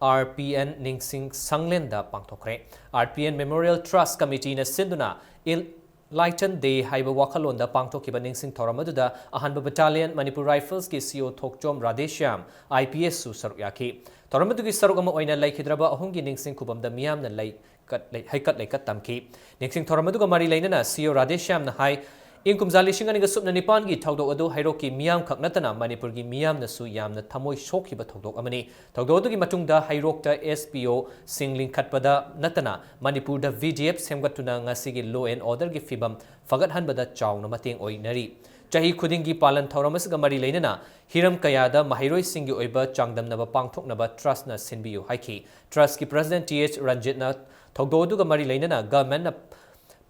ꯑꯥꯔ ꯄꯤ ꯑꯦꯟ ꯅꯤꯡꯁꯤꯡ ꯁꯪꯂꯦꯟꯗ ꯄꯥꯡꯊꯣꯛꯈ꯭ꯔꯦ꯫ ꯑꯥꯔ ꯄꯤ ꯑꯦꯟ ꯃꯦꯃꯣꯔꯤꯌꯦꯜ ꯇ꯭ꯔꯁ ꯀꯃꯤꯇꯤꯅ ꯁꯤꯟꯗꯨꯅ ꯏꯜ-, Lighten Day ꯍꯥꯏꯕ ꯋꯥꯈꯜꯂꯣꯟꯗ ꯄꯥꯡꯊꯣꯛꯈꯤꯕ ꯅꯤꯡꯁꯤꯡ ꯊꯧꯔꯝ ꯑꯗꯨꯗ ꯑꯍꯥꯟꯕ Battalion Manipur Riflesꯀꯤ C O Thokchom Radheshyam I P Sꯁꯨ ꯁꯔꯨꯛ ꯌꯥꯈꯤ꯫ ꯊꯧꯔꯝ ꯑꯗꯨꯒꯤ ꯁꯔꯨꯛ ꯑꯃ ꯑꯣꯏꯅ ꯂꯩꯈꯤꯗ꯭ꯔꯕ ꯑꯍꯨꯝꯒꯤ ꯅꯤꯡꯁꯤꯡ ꯈꯨꯕꯝꯗ ꯃꯤꯌꯥꯝꯅ ꯂꯩꯀꯠ-, ꯂꯩ-, ꯍꯩꯀꯠ ꯂꯩꯀꯠ ꯇꯝꯈꯤ꯫ ꯅꯤꯡꯁꯤꯡ ꯊꯧꯔꯝ ꯑꯗꯨꯒ ꯃꯔꯤ ꯂꯩꯅꯅ C O ꯔꯥꯙꯦꯁ꯭ꯌꯥꯝꯅ ꯍꯥꯏ, ꯏꯪ ꯀꯨꯝꯖꯥ ꯂꯤꯁꯤꯡ ꯑꯅꯤꯒ ꯁꯨꯞꯅ ꯅꯤꯄꯥꯟꯒꯤ ꯊꯧꯗꯣꯛ ꯑꯗꯨ ꯍꯩꯔꯣꯛꯀꯤ ꯃꯤꯌꯥꯝꯈꯛ ꯅꯠꯇꯅ ꯃꯅꯤꯄꯨꯔꯒꯤ ꯃꯤꯌꯥꯝꯅꯁꯨ ꯌꯥꯝꯅ ꯊꯃꯣꯏ ꯁꯣꯛꯈꯤꯕ ꯊꯧꯗꯣꯛ ꯑꯃꯅꯤ꯫ ꯊꯧꯗꯣꯛ ꯑꯗꯨꯒꯤ ꯃꯇꯨꯡꯗ ꯍꯩꯔꯣꯛꯇ S P Oꯁꯤꯡ ꯂꯤꯡꯈꯠꯄꯗ ꯅꯠꯇꯅ ꯃꯅꯤꯄꯨꯔꯗ V D F ꯁꯦꯝꯒꯠꯇꯨꯅ ꯉꯁꯤꯒꯤ law and orderꯒꯤ ꯐꯤꯕꯝ ꯐꯒꯠꯍꯟꯕꯗ ꯆꯥꯎꯅ ꯃꯇꯦꯡ ꯑꯣꯏꯅꯔꯤ꯫ ꯆꯍꯤ ꯈꯨꯗꯤꯡꯒꯤ ꯄꯥꯂꯟ ꯊꯧꯔꯝ ꯑꯁꯤꯒ ꯃꯔꯤ ꯂꯩꯅꯅ ꯍꯤꯔꯝ ꯀꯌꯥꯗ ꯃꯍꯩꯔꯣꯏꯁꯤꯡꯒꯤ ꯑꯣꯏꯕ ꯆꯥꯡꯗꯝꯅꯕ ꯄꯥꯡꯊꯣꯛꯅꯕ Trustꯅ ꯁꯤꯟꯕꯤꯌꯨ ꯍꯥꯏꯈꯤ꯫ Trustꯀꯤ President T H ꯔꯟꯖꯤꯠꯅ ꯊꯧꯗꯣꯛ ꯑꯗꯨꯒ ꯃꯔꯤ ꯂꯩꯅꯅ governmentꯅ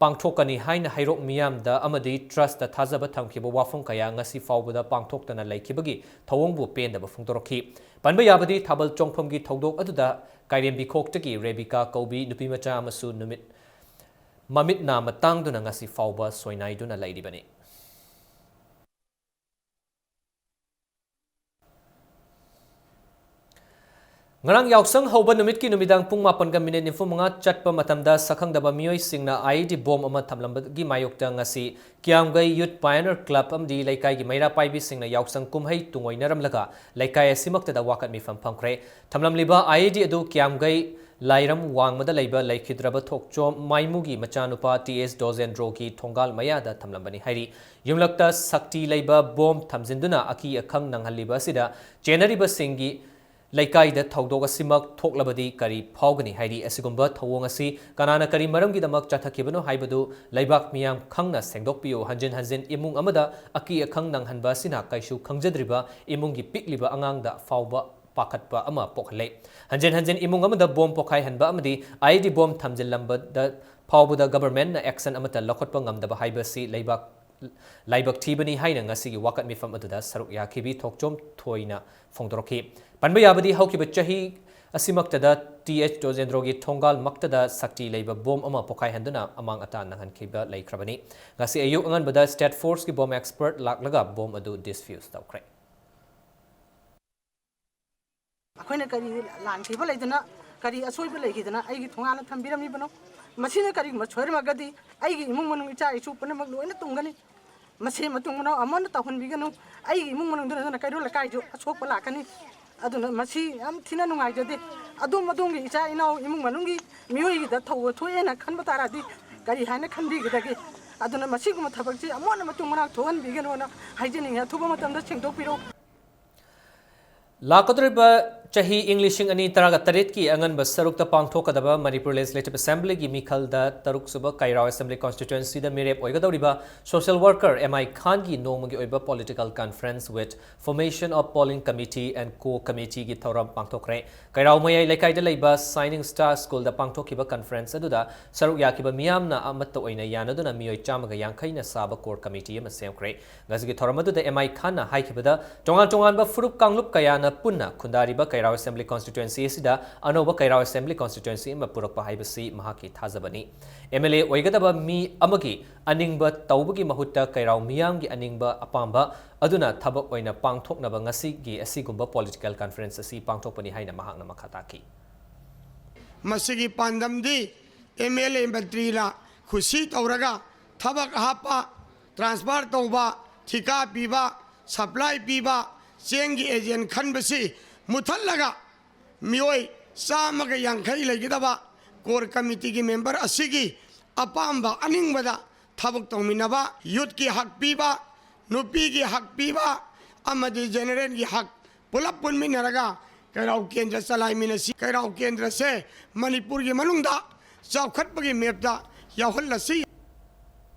ꯄꯥꯡꯊꯣꯛꯀꯅꯤ ꯍꯥꯏꯅ ꯍꯩꯔꯣꯛ ꯃꯤꯌꯥꯝꯗ ꯑꯃꯗꯤ Trustꯇ ꯊꯥꯖꯕ ꯊꯝꯈꯤꯕ ꯋꯥꯐꯝ ꯀꯌꯥ ꯉꯁꯤ ꯐꯥꯎꯕꯗ ꯄꯥꯡꯊꯣꯛꯇꯅ ꯂꯩꯈꯤꯕꯒꯤ ꯊꯧꯑꯣꯡꯕꯨ ꯄꯦꯟꯗꯕ ꯐꯣꯡꯗꯣꯔꯛꯈꯤ꯫ ꯄꯟꯕ ꯌꯥꯕꯗꯤ ꯊꯥꯕꯜ ꯆꯣꯡꯐꯝꯒꯤ ꯊꯧꯗꯣꯛ ꯑꯗꯨꯗ ꯀꯥꯏꯔꯦꯝꯕꯤꯈꯣꯛꯇꯒꯤ ꯔꯦꯕꯤꯀꯥ ꯀꯧꯕꯤ ꯅꯨꯄꯤꯃꯆꯥ ꯑꯃꯁꯨ ꯅꯨꯃꯤꯠ ꯃꯃꯤꯠ ꯅꯥ ꯃꯇꯥꯡꯗꯨꯅ ꯉꯁꯤ ꯐꯥꯎꯕ ꯁꯣꯏꯅꯥꯏꯗꯨꯅ ꯂꯩꯔꯤꯕꯅꯤ꯫ ꯉꯔꯥꯡ ꯌꯥꯎꯁꯪ ꯍꯧꯕ ꯅꯨꯃꯤꯠꯀꯤ ꯅꯨꯃꯤꯗꯥꯡ ꯄꯨꯡ ꯃꯥꯄꯟꯒ ꯃꯤꯅꯤꯠ ꯅꯤꯐꯨ ꯃꯉꯥ ꯆꯠꯄ ꯃꯇꯝꯗ ꯁꯛꯈꯪꯗꯕ ꯃꯤꯑꯣꯏꯁꯤꯡꯅ I E D bomb ꯑꯃ ꯊꯝꯂꯝꯕꯒꯤ ꯃꯥꯌꯣꯛꯇ ꯉꯁꯤ ꯀꯤꯌꯥꯝꯒꯩ Youth Pioneer Club ꯑꯃꯗꯤ ꯂꯩꯀꯥꯏꯒꯤ ꯃꯩꯔꯥ ꯄꯥꯏꯕꯤꯁꯤꯡꯅ ꯌꯥꯎꯁꯪ ꯀꯨꯝꯍꯩ ꯇꯨꯡꯑꯣꯏꯅꯔꯝꯂꯒ ꯂꯩꯀꯥꯏ ꯑꯁꯤꯃꯛꯇꯗ ꯋꯥꯀꯠ ꯃꯤꯐꯝ ꯐꯝꯈ꯭ꯔꯦ꯫ ꯊꯝꯂꯝꯂꯤꯕ I E D ꯑꯗꯨ ꯀꯤꯌꯥꯝꯒꯩ ꯂꯥꯏꯔꯝ ꯋꯥꯡꯃꯗ ꯂꯩꯕ ꯂꯩꯈꯤꯗ꯭ꯔꯕ ꯊꯣꯛꯆꯣꯝ ꯃꯥꯏꯃꯨꯒꯤ ꯃꯆꯥꯅꯨꯄꯥ T H ꯗꯣꯖꯦꯟꯗ꯭ꯔꯣꯒꯤ ꯊꯣꯡꯒꯥꯜ ꯃꯌꯥꯗ ꯊꯝꯂꯝꯕꯅꯤ ꯍꯥꯏꯔꯤ꯫ ꯌꯨꯝꯂꯛꯇ ꯁꯛꯇꯤ ꯂꯩꯕ bomb ꯊꯝꯖꯤꯟꯗꯨꯅ ꯑꯀꯤ ꯑꯈꯪ ꯅꯪꯍꯜꯂꯤꯕ ꯑꯁꯤꯗ ꯆꯦꯟꯅꯔꯤꯕꯁꯤꯡꯒꯤ ꯂꯩꯀꯥꯏꯗ ꯊꯧꯗꯣꯛ ꯑꯁꯤꯃꯛ ꯊꯣꯛꯂꯕꯗꯤ ꯀꯔꯤ ꯐꯥꯎꯒꯅꯤ ꯍꯥꯏꯔꯤ꯫ ꯑꯁꯤꯒꯨꯝꯕ ꯊꯧꯑꯣꯡ ꯑꯁꯤ ꯀꯅꯥꯅ ꯀꯔꯤ ꯃꯔꯝꯒꯤꯗꯃꯛ ꯆꯠꯊꯈꯤꯕꯅꯣ ꯍꯥꯏꯕꯗꯨ ꯂꯩꯕꯥꯛ ꯃꯤꯌꯥꯝ ꯈꯪꯅ ꯁꯦꯡꯗꯣꯛꯄꯤꯌꯨ꯫ ꯍꯟꯖꯤꯟ ꯍꯟꯖꯤꯟ ꯏꯃꯨꯡ ꯑꯃꯗ ꯑꯀꯤ ꯑꯈꯪ ꯅꯪꯍꯟꯕ ꯑꯁꯤꯅ ꯀꯩꯁꯨ ꯈꯪꯖꯗ꯭ꯔꯤꯕ ꯏꯃꯨꯡꯒꯤ ꯄꯤꯛꯂꯤꯕ ꯑꯉꯥꯡꯗ ꯐꯥꯎꯕ ꯄꯥꯈꯠꯄ ꯑꯃ ꯄꯣꯛꯍꯜꯂꯦ꯫ ꯍꯟꯖꯤꯟ ꯍꯟꯖꯤꯟ ꯏꯃꯨꯡ ꯑꯃꯗ bomb ꯄꯣꯈꯥꯏꯍꯟꯕ ꯑꯃꯗꯤ I E D bomb ꯊꯝꯖꯤꯜꯂꯝꯕꯗ ꯐꯥꯎꯕꯗ governmentꯅ action ꯑꯃꯠꯇ ꯂꯧꯈꯠꯄ ꯉꯝꯗꯕ ꯍꯥꯏꯕꯁꯤ ꯂꯩꯕꯥꯛ ꯂꯥꯏꯕꯛ ꯊꯤꯕꯅꯤ ꯍꯥꯏꯅ ꯉꯁꯤꯒꯤ ꯋꯥꯀꯠ ꯃꯤꯐꯝ ꯑꯗꯨꯗ ꯁꯔꯨꯛ ꯌꯥꯈꯤꯕꯤ ꯊꯣꯛꯆꯣꯝ ꯊꯣꯏꯅ ꯐꯣꯡꯗꯣꯔꯛꯈꯤ꯫ ꯄꯟꯕ ꯌꯥꯕꯗꯤ ꯍꯧꯈꯤꯕ ꯆꯍꯤ ꯑꯁꯤꯃꯛꯇꯗ T H ꯗꯣꯖꯦꯟꯗ꯭ꯔꯣꯒꯤ ꯊꯣꯡꯒꯥꯜꯃꯛꯇꯗ ꯁꯛꯇꯤ ꯂꯩꯕ bomb ꯑꯃ ꯄꯣꯈꯥꯏꯍꯟꯗꯨꯅ ꯑꯃꯥꯡ ꯑꯇꯥ ꯅꯪꯍꯟꯈꯤꯕ ꯂꯩꯈ꯭ꯔꯕꯅꯤ꯫ ꯉꯁꯤ ꯑꯌꯨꯛ ꯑꯉꯟꯕꯗ State Forceꯀꯤ bomb expert ꯂꯥꯛꯂꯒ bomb ꯑꯗꯨ defuse ꯇꯧꯈ꯭ꯔꯦ꯫ ꯑꯩꯈꯣꯏꯅ ꯀꯔꯤ ꯂꯥꯟꯈꯤꯕ ꯂꯩꯗꯅ, ꯀꯔꯤ ꯑꯁꯣꯏꯕ ꯂꯩꯈꯤꯗꯅ ꯑꯩꯒꯤ ꯊꯣꯡꯒꯥꯟꯗ ꯊꯝꯕꯤꯔꯝꯃꯤꯕꯅꯣ? ꯃꯁꯤꯅ ꯀꯔꯤꯒꯨꯝꯕ ꯁꯣꯏꯔꯝꯃꯒꯗꯤ ꯑꯩꯒꯤ ꯏꯃꯨꯡ ꯃꯅꯨꯡ, ꯏꯆꯥ ꯏꯁꯨ ꯄꯨꯝꯅꯃꯛ ꯂꯣꯏꯅ ꯇꯨꯡꯒꯅꯤ꯫ ꯃꯁꯤ ꯃꯇꯨꯡ ꯃꯅꯥꯎ ꯑꯃꯅ ꯇꯧꯍꯟꯕꯤꯒꯅꯨ꯫ ꯑꯩꯒꯤ ꯏꯃꯨꯡ ꯃꯅꯨꯡꯗ ꯅꯠꯇꯅ ꯀꯩꯔꯣꯜ ꯂꯩꯀꯥꯏꯁꯨ ꯑꯁꯣꯛꯄ ꯂꯥꯛꯀꯅꯤ꯫ ꯑꯗꯨꯅ ꯃꯁꯤ ꯌꯥꯝ ꯊꯤꯅ ꯅꯨꯡꯉꯥꯏꯖꯗꯦ꯫ ꯑꯗꯣꯝ ꯑꯗꯣꯝꯒꯤ ꯏꯆꯥ ꯏꯅꯥꯎ ꯏꯃꯨꯡ ꯃꯅꯨꯡꯒꯤ ꯃꯤꯑꯣꯏꯒꯤꯗ ꯊꯧꯕ ꯊꯣꯛꯑꯦꯅ ꯈꯟꯕ ꯇꯥꯔꯗꯤ ꯀꯔꯤ ꯍꯥꯏꯅ ꯈꯟꯕꯤꯒꯗꯒꯦ? ꯑꯗꯨꯅ ꯃꯁꯤꯒꯨꯝꯕ ꯊꯕꯛꯁꯤ ꯑꯃꯨꯛ ꯍꯟꯅ ꯃꯇꯨꯡ ꯃꯅꯥꯎ ꯊꯣꯛꯍꯟꯕꯤꯒꯅꯣꯅ ꯍꯥꯏꯖꯅꯤꯡꯉꯤ꯫ ꯑꯊꯨꯕ ꯃꯇꯝꯗ ꯁꯦꯡꯗꯣꯛꯄꯤꯔꯛꯎ꯫ ꯂꯥꯛꯀꯗꯧꯔꯤꯕ ꯆꯍꯤ ꯏꯪ ꯂꯤꯁꯤꯡ ꯑꯅꯤ ꯇꯔꯥꯒ ꯇꯔꯦꯠꯀꯤ ꯑꯉꯟꯕ ꯁꯔꯨꯛꯇ ꯄꯥꯡꯊꯣꯛꯀꯗꯕ ꯃꯅꯤꯄꯨꯔ Legislative Assemblyꯒꯤ ꯃꯤꯈꯜꯗ ꯇꯔꯨꯛꯁꯨꯕ ꯀꯩꯔꯥꯎ Assembly Constituencyꯗ ꯃꯤꯔꯦꯞ ꯑꯣꯏꯒꯗꯧꯔꯤꯕ social worker M I Khanꯒꯤ ꯅꯣꯡꯃꯒꯤ ꯑꯣꯏꯕ political conference with formation of polling committee and core committeeꯒꯤ ꯊꯧꯔꯝ ꯄꯥꯡꯊꯣꯛꯈ꯭ꯔꯦ꯫ ꯀꯩꯔꯥꯎ ꯃꯌꯥꯏ ꯂꯩꯀꯥꯏꯗ ꯂꯩꯕ Shining Star Schoolꯗ ꯄꯥꯡꯊꯣꯛꯈꯤꯕ conference ꯑꯗꯨꯗ ꯁꯔꯨꯛ ꯌꯥꯈꯤꯕ ꯃꯤꯌꯥꯝꯅ ꯑꯃꯠꯇ ꯑꯣꯏꯅ ꯌꯥꯅꯗꯨꯅ ꯃꯤꯑꯣꯏ ꯆꯥꯝꯃꯒ ꯌꯥꯡꯈꯩꯅ ꯁꯥꯕ core committee ꯑꯃ ꯁꯦꯝꯈ꯭ꯔꯦ꯫ ꯉꯁꯤꯒꯤ ꯊꯧꯔꯝ ꯑꯗꯨꯗ M I Khanꯅ ꯍꯥꯏꯈꯤꯕꯗ, ꯇꯣꯉꯥꯟ ꯇꯣꯉꯥꯟꯕ ꯐꯨꯔꯨꯞ ꯀꯥꯡꯂꯨꯞ ꯀꯌꯥꯅ ꯄꯨꯟꯅ ꯈꯨꯟꯗꯥꯔꯤꯕ ꯀꯩꯔꯥꯎ Assembly Constituency ꯑꯁꯤꯗ ꯑꯅꯧꯕ ꯀꯩꯔꯥꯎ Assembly Constituency ꯑꯃ ꯄꯨꯔꯛꯄ ꯍꯥꯏꯕꯁꯤ ꯃꯍꯥꯛꯀꯤ ꯊꯥꯖꯕꯅꯤ꯫ M L A ꯑꯣꯏꯒꯗꯕ ꯃꯤ ꯑꯃꯒꯤ ꯑꯅꯤꯡꯕ ꯇꯧꯕꯒꯤ ꯃꯍꯨꯠꯇ ꯀꯩꯔꯥꯎ ꯃꯤꯌꯥꯝꯒꯤ ꯑꯅꯤꯡꯕ ꯑꯄꯥꯝꯕ ꯑꯗꯨꯅ ꯊꯕꯛ ꯑꯣꯏꯅ ꯄꯥꯡꯊꯣꯛꯅꯕ ꯉꯁꯤꯒꯤ ꯑꯁꯤꯒꯨꯝꯕ political conference ꯑꯁꯤ ꯄꯥꯡꯊꯣꯛꯄꯅꯤ ꯍꯥꯏꯅ ꯃꯍꯥꯛꯅ ꯃꯈꯥ ꯇꯥꯈꯤ꯫ ꯃꯁꯤꯒꯤ ꯄꯥꯟꯗꯝꯗꯤ M L A ꯃꯟꯇ꯭ꯔꯤꯅ ꯈꯨꯁꯤ ꯇꯧꯔꯒ ꯊꯕꯛ ꯍꯥꯞꯄ, transfer ꯇꯧꯕ, ꯊꯤꯀꯥ ꯄꯤꯕ, supply ꯄꯤꯕ, ꯆꯦꯡꯒꯤ agent ꯈꯟꯕꯁꯤ ꯃꯨꯊꯠꯂꯒ ꯃꯤꯑꯣꯏ ꯆꯥꯝꯃꯒ ꯌꯥꯡꯈꯩ ꯂꯩꯒꯗꯕ core committeeꯒꯤ member ꯑꯁꯤꯒꯤ ꯑꯄꯥꯝꯕ ꯑꯅꯤꯡꯕꯗ ꯊꯕꯛ ꯇꯧꯃꯤꯟꯅꯕ, youthꯀꯤ ꯍꯛ ꯄꯤꯕ, ꯅꯨꯄꯤꯒꯤ ꯍꯛ ꯄꯤꯕ ꯑꯃꯗꯤ generalꯒꯤ ꯍꯛ ꯄꯨꯂꯞ ꯄꯨꯟꯃꯤꯟꯅꯔꯒ ꯀꯩꯔꯥꯎ ꯀꯦꯟꯗ꯭ꯔ ꯆꯂꯥꯏꯃꯤꯟꯅꯁꯤ꯫ ꯀꯩꯔꯥꯎ ꯀꯦꯟꯗ꯭ꯔꯁꯦ ꯃꯅꯤꯄꯨꯔꯒꯤ ꯃꯅꯨꯡꯗ ꯆꯥꯎꯈꯠꯄꯒꯤ mapꯇ ꯌꯥꯎꯍꯜꯂꯁꯤ꯫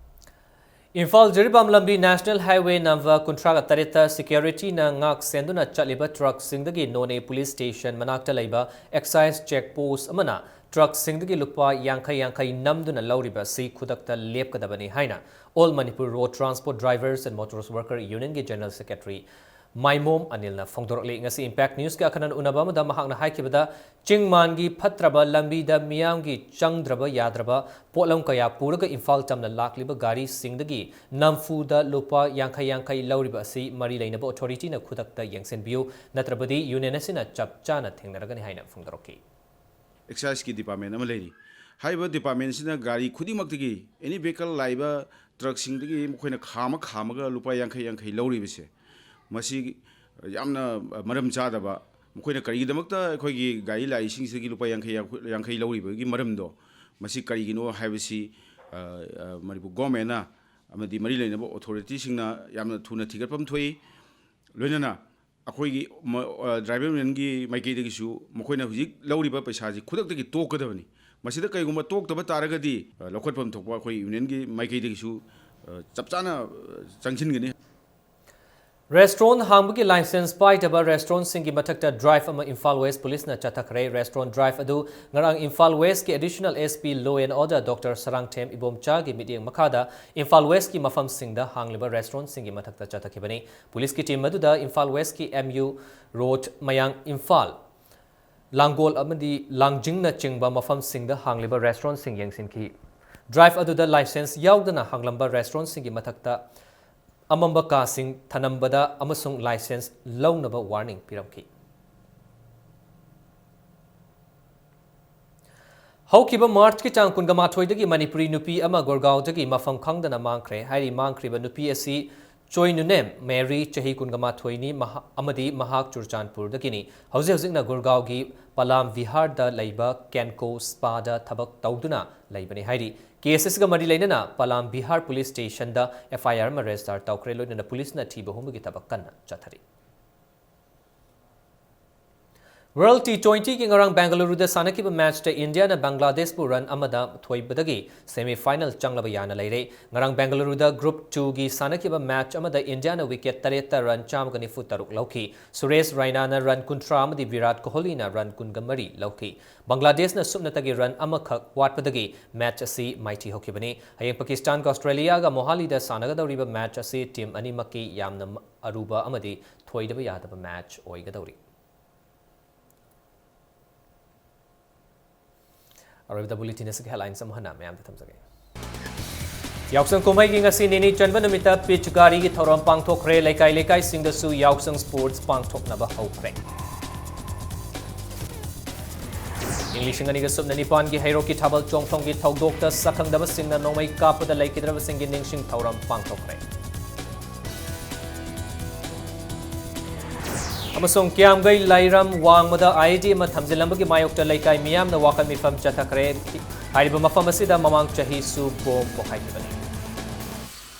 ꯏꯝꯐꯥꯜ ꯖꯤꯔꯤꯕꯥꯝ ꯂꯝꯕꯤ National Highway number ꯀꯨꯟꯊ꯭ꯔꯥꯒ ꯇꯔꯦꯠꯇ securityꯅ ꯉꯥꯛ ꯁꯦꯟꯗꯨꯅ ꯆꯠꯂꯤꯕ truckꯁꯤꯡꯗꯒꯤ ꯅꯣꯅꯦ police station ꯃꯅꯥꯛꯇ ꯂꯩꯕ excise check post ꯑꯃꯅ truckꯁꯤꯡꯗꯒꯤ ꯂꯨꯄꯥ ꯌꯥꯡꯈꯩ ꯌꯥꯡꯈꯩ ꯅꯝꯗꯨꯅ ꯂꯧꯔꯤꯕ ꯑꯁꯤ ꯈꯨꯗꯛꯇ ꯂꯦꯞꯀꯗꯕꯅꯤ ꯍꯥꯏꯅ All Manipur Road Transport Drivers and Motorist Worker Unionꯒꯤ General Secretary ꯃꯥꯏꯃꯣꯝ ꯑꯅꯤꯜꯅ ꯐꯣꯡꯗꯣꯔꯛꯂꯤ꯫ ꯉꯁꯤ Impact Newsꯀ ꯑꯈꯟꯅꯅ ꯎꯅꯕ ꯑꯃꯗ ꯃꯍꯥꯛꯅ ꯍꯥꯏꯈꯤꯕꯗ, ꯆꯤꯡ ꯃꯥꯟꯒꯤ ꯐꯠꯇ꯭ꯔꯕ ꯂꯝꯕꯤꯗ ꯃꯤꯌꯥꯝꯒꯤ ꯆꯪꯗ꯭ꯔꯕ ꯌꯥꯗ꯭ꯔꯕ ꯄꯣꯠꯂꯝ ꯀꯌꯥ ꯄꯨꯔꯒ ꯏꯝꯐꯥꯜ ꯇꯝꯅ ꯂꯥꯛꯂꯤꯕ ꯒꯥꯔꯤꯁꯤꯡꯗꯒꯤ ꯅꯝꯐꯨꯗ ꯂꯨꯄꯥ ꯌꯥꯡꯈꯩ ꯌꯥꯡꯈꯩ ꯂꯧꯔꯤꯕ ꯑꯁꯤ ꯃꯔꯤ ꯂꯩꯅꯕ authorityꯅ ꯈꯨꯗꯛꯇ ꯌꯦꯡꯁꯤꯟꯕꯤꯌꯨ, ꯅꯠꯇ꯭ꯔꯕꯗꯤ union ꯑꯁꯤꯅ ꯆꯞ ꯆꯥꯅ ꯊꯦꯡꯅꯔꯒꯅꯤ ꯍꯥꯏꯅ ꯐꯣꯡꯗꯣꯔꯛꯈꯤ꯫ Exciseꯀꯤ department ꯑꯃ ꯂꯩꯔꯤ, ꯍꯥꯏꯔꯤꯕ ꯗꯤꯄꯥꯔꯠꯃꯦꯟꯁꯤꯅ ꯒꯥꯔꯤ ꯈꯨꯗꯤꯡꯃꯛꯇꯒꯤ, ꯑꯦꯅꯤ ꯚꯦꯍꯤꯀꯜ ꯂꯥꯛꯏꯕ ꯇ꯭ꯔꯛꯁꯤꯡꯗꯒꯤ ꯃꯈꯣꯏꯅ ꯈꯥꯝꯃ ꯈꯥꯝꯃꯒ ꯂꯨꯄꯥ ꯌꯥꯡꯈꯩ ꯌꯥꯡꯈꯩ ꯂꯧꯔꯤꯕꯁꯦ, ꯃꯁꯤ ꯌꯥꯝꯅ ꯃꯔꯝ ꯆꯥꯗꯕ, ꯃꯈꯣꯏꯅ ꯀꯔꯤꯒꯤꯗꯃꯛꯇ ꯑꯩꯈꯣꯏꯒꯤ ꯒꯥꯔꯤ ꯂꯥꯛꯏꯁꯤꯡꯁꯤꯗꯒꯤ ꯂꯨꯄꯥ ꯌꯥꯡꯈꯩ, ꯌꯥꯡꯈꯩ ꯂꯧꯔꯤꯕꯒꯤ ꯃꯔꯝꯗꯣ, ꯃꯁꯤ ꯀꯔꯤꯒꯤꯅꯣ ꯍꯥꯏꯕꯁꯤ, ꯑ, ꯑ, ꯃꯅꯤꯄꯨꯔ ꯒꯣꯔꯃꯦꯟꯅ ꯑꯃꯗꯤ ꯃꯔꯤ ꯂꯩꯅꯕ ꯑꯣꯊꯣꯔꯤꯇꯤꯁꯤꯡꯅ ꯌꯥꯝꯅ ꯊꯨꯅ ꯊꯤꯒꯠꯐꯝ ꯊꯣꯛꯏ꯫ ꯂꯣꯏꯅꯅ ꯑꯩꯈꯣꯏꯒꯤ ꯃ-, ꯑ, ꯗ꯭ꯔꯥꯏꯚꯔ ꯌꯨꯅꯤꯌꯟꯒꯤ ꯃꯥꯏꯀꯩꯗꯒꯤꯁꯨ ꯃꯈꯣꯏꯅ ꯍꯧꯖꯤꯛ ꯂꯧꯔꯤꯕ ꯄꯩꯁꯥꯁꯤ ꯈꯨꯗꯛꯇꯒꯤ ꯇꯣꯛꯀꯗꯕꯅꯤ꯫ ꯃꯁꯤꯗ ꯀꯔꯤꯒꯨꯝꯕ ꯇꯣꯛꯇꯕ ꯇꯥꯔꯒꯗꯤ, ꯑ, ꯂꯧꯈꯠꯐꯝ ꯊꯣꯛꯄ ꯑꯩꯈꯣꯏ ꯌꯨꯅꯤꯌꯟꯒꯤ ꯃꯥꯏꯀꯩꯗꯒꯤꯁꯨ, ꯑ, ꯆꯞ ꯆꯥꯅ, ꯑ, ꯆꯪꯁꯤꯟꯒꯅꯤ꯫ ꯔꯦꯁꯇ꯭ꯔꯣꯟ ꯍꯥꯡꯕꯒꯤ ꯂꯥꯏꯁꯦꯟꯁ ꯄꯥꯏꯗꯕ ꯔꯦꯁꯇ꯭ꯔꯣꯟꯁꯤꯡꯒꯤ ꯃꯊꯛꯇ ꯗ꯭ꯔꯥꯏꯚ ꯑꯃ ꯏꯝꯐꯥꯜ ꯋꯦꯁ ꯄꯨꯂꯤꯁꯅ ꯆꯠꯊꯈ꯭ꯔꯦ꯫ ꯔꯦꯁꯇ꯭ꯔꯣꯟ ꯗ꯭ꯔꯥꯏꯚ ꯑꯗꯨ ꯉꯔꯥꯡ ꯏꯝꯐꯥꯜ ꯋꯦꯁꯀꯤ additional S P law and order doctor Sarangthem ꯏꯕꯣꯝꯆꯥꯒꯤ ꯃꯤꯠꯌꯦꯡ ꯃꯈꯥꯗ ꯏꯝꯐꯥꯜ ꯋꯦꯁꯀꯤ ꯃꯐꯝꯁꯤꯡꯗ ꯍꯥꯡꯂꯤꯕ ꯔꯦꯁꯇ꯭ꯔꯣꯟꯁꯤꯡꯒꯤ ꯃꯊꯛꯇ ꯆꯠꯊꯈꯤꯕꯅꯤ꯫ ꯄꯨꯂꯤꯁꯀꯤ ꯇꯤꯝ ꯑꯗꯨꯗ ꯏꯝꯐꯥꯜ ꯋꯦꯁꯀꯤ ꯑꯦꯝ ꯌꯨ ꯔꯣꯗ, ꯃꯌꯥꯡ ꯏꯝꯐꯥꯜ, ꯂꯥꯡꯒꯣꯜ ꯑꯃꯗꯤ ꯂꯥꯡꯖꯤꯡꯅꯆꯤꯡꯕ ꯃꯐꯝꯁꯤꯡꯗ ꯍꯥꯡꯂꯤꯕ ꯔꯦꯁꯇ꯭ꯔꯣꯟꯁꯤꯡ ꯌꯦꯡꯁꯤꯟꯈꯤ꯫ ꯗ꯭ꯔꯥꯏꯚ ꯑꯗꯨꯗ ꯂꯥꯏꯁꯦꯟꯁ ꯌꯥꯎꯗꯅ ꯍꯥꯡꯂꯝꯕ ꯔꯦꯁꯇ꯭ꯔꯣꯟꯁꯤꯡꯒꯤ ꯃꯊꯛꯇ ꯑꯃꯝꯕ ꯀꯥꯁꯤꯡ ꯊꯅꯝꯕꯗ ꯑꯃꯁꯨꯡ ꯂꯥꯏꯁꯦꯟꯁ ꯂꯧꯅꯕ ꯋꯥꯔꯅꯤꯡ ꯄꯤꯔꯝꯈꯤ꯫ ꯍꯧꯈꯤꯕ ꯃꯥꯔꯆꯀꯤ ꯇꯥꯡ ꯀꯨꯟꯒ ꯃꯥꯊꯣꯏꯗꯒꯤ ꯃꯅꯤꯄꯨꯔꯤ ꯅꯨꯄꯤ ꯑꯃ ꯒꯨꯔꯒꯥꯎꯗꯒꯤ ꯃꯐꯝ ꯈꯪꯗꯅ ꯃꯥꯡꯈ꯭ꯔꯦ꯫ ꯍꯥꯏꯔꯤ ꯃꯥꯡꯈ꯭ꯔꯤꯕ ꯅꯨꯄꯤ ꯑꯁꯤ ꯆꯣꯏꯅꯨꯅꯦꯝ ꯃꯦꯔꯤ, ꯆꯍꯤ ꯀꯨꯟꯒ ꯃꯥꯊꯣꯏꯅꯤ, ꯃꯍꯥ-, ꯑꯃꯗꯤ ꯃꯍꯥꯛ ꯆꯨꯔꯆꯥꯟꯄꯨꯔꯗꯒꯤꯅꯤ꯫ ꯍꯧꯖꯤꯛ ꯍꯧꯖꯤꯛꯅ ꯒꯨꯔꯒꯥꯎꯒꯤ ꯄꯂꯥꯝ ꯚꯤꯍꯥꯔꯗ ꯂꯩꯕ ꯀꯦꯟꯀꯣ ꯁ꯭ꯄꯥꯗ ꯊꯕꯛ ꯇꯧꯗꯨꯅ ꯂꯩꯕꯅꯤ ꯍꯥꯏꯔꯤ꯫ ꯀꯦꯁ ꯑꯁꯤꯒ ꯃꯔꯤ ꯂꯩꯅꯅ ꯄꯂꯥꯝ ꯚꯤꯍꯥꯔ ꯄꯨꯂꯤꯁ ꯁ꯭ꯇꯦꯁꯟꯗ ꯑꯦꯐ ꯑꯥꯏ ꯑꯥꯔ ꯑꯃ ꯔꯦꯖꯤꯁꯇꯥꯔ ꯇꯧꯈ꯭ꯔꯦ, ꯂꯣꯏꯅꯅ ꯄꯨꯂꯤꯁꯅ ꯊꯤꯕ ꯍꯨꯝꯕꯒꯤ ꯊꯕꯛ ꯀꯟꯅ ꯆꯠꯊꯔꯤ꯫ ꯋꯥꯔꯜ ꯇꯤ ꯇ꯭ꯋꯦꯟꯇꯤꯒꯤ ꯉꯔꯥꯡ ꯕꯦꯡꯒꯂꯨꯔꯨꯗ ꯁꯥꯟꯅꯈꯤꯕ ꯃꯦꯆꯇ ꯏꯟꯗꯤꯌꯥꯅ ꯕꯪꯒ꯭ꯂꯥꯗꯦꯁꯄꯨ ꯔꯟ ꯑꯃꯗ ꯊꯣꯏꯕꯗꯒꯤ ꯁꯦꯃꯤ ꯐꯥꯏꯅꯦꯜ ꯆꯪꯂꯕ ꯌꯥꯅ ꯂꯩꯔꯦ꯫ ꯉꯔꯥꯡ ꯕꯦꯡꯒꯂꯨꯔꯨꯗ ꯒ꯭ꯔꯨꯞ ꯇꯨꯒꯤ ꯁꯥꯟꯅꯈꯤꯕ ꯃꯦꯆ ꯑꯃꯗ ꯏꯟꯗꯤꯌꯥꯅ ꯋꯤꯀꯦꯠ ꯇꯔꯦꯠꯇ ꯔꯟ ꯆꯥꯝꯃꯒ ꯅꯤꯐꯨ ꯇꯔꯨꯛ ꯂꯧꯈꯤ꯫ ꯁꯨꯔꯦꯁ ꯔꯥꯏꯅꯥꯅ ꯔꯟ ꯀꯨꯟꯊ꯭ꯔꯥ ꯑꯃꯗꯤ ꯚꯤꯔꯥꯠ ꯀꯣꯍꯂꯤꯅ ꯔꯟ ꯀꯨꯟꯒ ꯃꯔꯤ ꯂꯧꯈꯤ꯫ ꯕꯪꯒ꯭ꯂꯥꯗꯦꯁꯅ ꯁꯨꯞꯅꯇꯒꯤ ꯔꯟ ꯑꯃꯈꯛ ꯋꯥꯠꯄꯗꯒꯤ ꯃꯦꯆ ꯑꯁꯤ ꯃꯥꯏꯊꯤ ꯍꯧꯈꯤꯕꯅꯤ꯫ ꯍꯌꯦꯡ ꯄꯥꯀꯤꯁꯇꯥꯟꯒ ꯑꯣꯁꯇ꯭ꯔꯦꯂꯤꯌꯥꯒ ꯃꯣꯍꯥꯂꯤꯗ ꯁꯥꯟꯅꯒꯗꯧꯔꯤꯕ ꯃꯦꯆ ꯑꯁꯤ ꯇꯤꯝ ꯑꯅꯤꯃꯛꯀꯤ ꯌꯥꯝꯅ ꯑꯔꯨꯕ ꯑꯃꯗꯤ ꯊꯣꯏꯗꯕ ꯌꯥꯗꯕ ꯃꯦꯆ ꯑꯣꯏꯒꯗꯧꯔꯤ꯫ ꯑꯔꯣꯏꯕꯗ ꯕꯨꯂꯦꯇꯤꯟ ꯑꯁꯤꯒꯤ ꯍꯦꯗꯂꯥꯏꯟꯁ ꯑꯃꯨꯛ ꯍꯟꯅ ꯃꯌꯥꯝꯗ ꯊꯝꯖꯒꯦ꯫ ꯌꯥꯎꯁꯪ ꯀꯨꯝꯍꯩꯒꯤ ꯉꯁꯤ ꯅꯤꯅꯤ ꯆꯟꯕ ꯅꯨꯃꯤꯠꯇ ꯄꯤꯆ ꯒꯥꯔꯤꯒꯤ ꯊꯧꯔꯝ ꯄꯥꯡꯊꯣꯛꯈ꯭ꯔꯦ꯫ ꯂꯩꯀꯥꯏ ꯂꯩꯀꯥꯏꯁꯤꯡꯗꯁꯨ ꯌꯥꯎꯁꯪ ꯁ꯭ꯄꯣꯔꯠꯁ ꯄꯥꯡꯊꯣꯛꯅꯕ ꯍꯧꯈ꯭ꯔꯦ꯫ ꯏꯪ ꯂꯤꯁꯤꯡ ꯑꯅꯤꯒ ꯁꯨꯞꯅ ꯅꯤꯄꯥꯟꯒꯤ ꯍꯩꯔꯣꯛꯀꯤ ꯊꯥꯕꯜ ꯆꯣꯡꯐꯝꯒꯤ ꯊꯧꯗꯣꯛꯇ ꯁꯛꯈꯪꯗꯕꯁꯤꯡꯅ ꯅꯣꯡꯃꯩ ꯀꯥꯞꯄꯗ ꯂꯩꯈꯤꯗ꯭ꯔꯕꯁꯤꯡꯒꯤ ꯅꯤꯡꯁꯤꯡ ꯊꯧꯔꯝ ꯄꯥꯡꯊꯣꯛꯈ꯭ꯔꯦ꯫ ꯑꯃꯁꯨꯡ ꯀꯤꯌꯥꯝꯒꯩ ꯂꯥꯏꯔꯝ ꯋꯥꯡꯃꯗ IED ꯑꯃ ꯊꯝꯖꯤꯜꯂꯝꯕꯒꯤ ꯃꯥꯌꯣꯛꯇ ꯂꯩꯀꯥꯏ ꯃꯤꯌꯥꯝꯅ ꯋꯥꯀꯠ ꯃꯤꯐꯝ ꯆꯠꯊꯈ꯭ꯔꯦ꯫ ꯍꯥꯏꯔꯤꯕ ꯃꯐꯝ ꯑꯁꯤꯗ ꯃꯃꯥꯡ ꯆꯍꯤꯁꯨ ꯕꯣꯝ ꯄꯣꯈꯥꯏꯈꯤꯕꯅꯤ꯫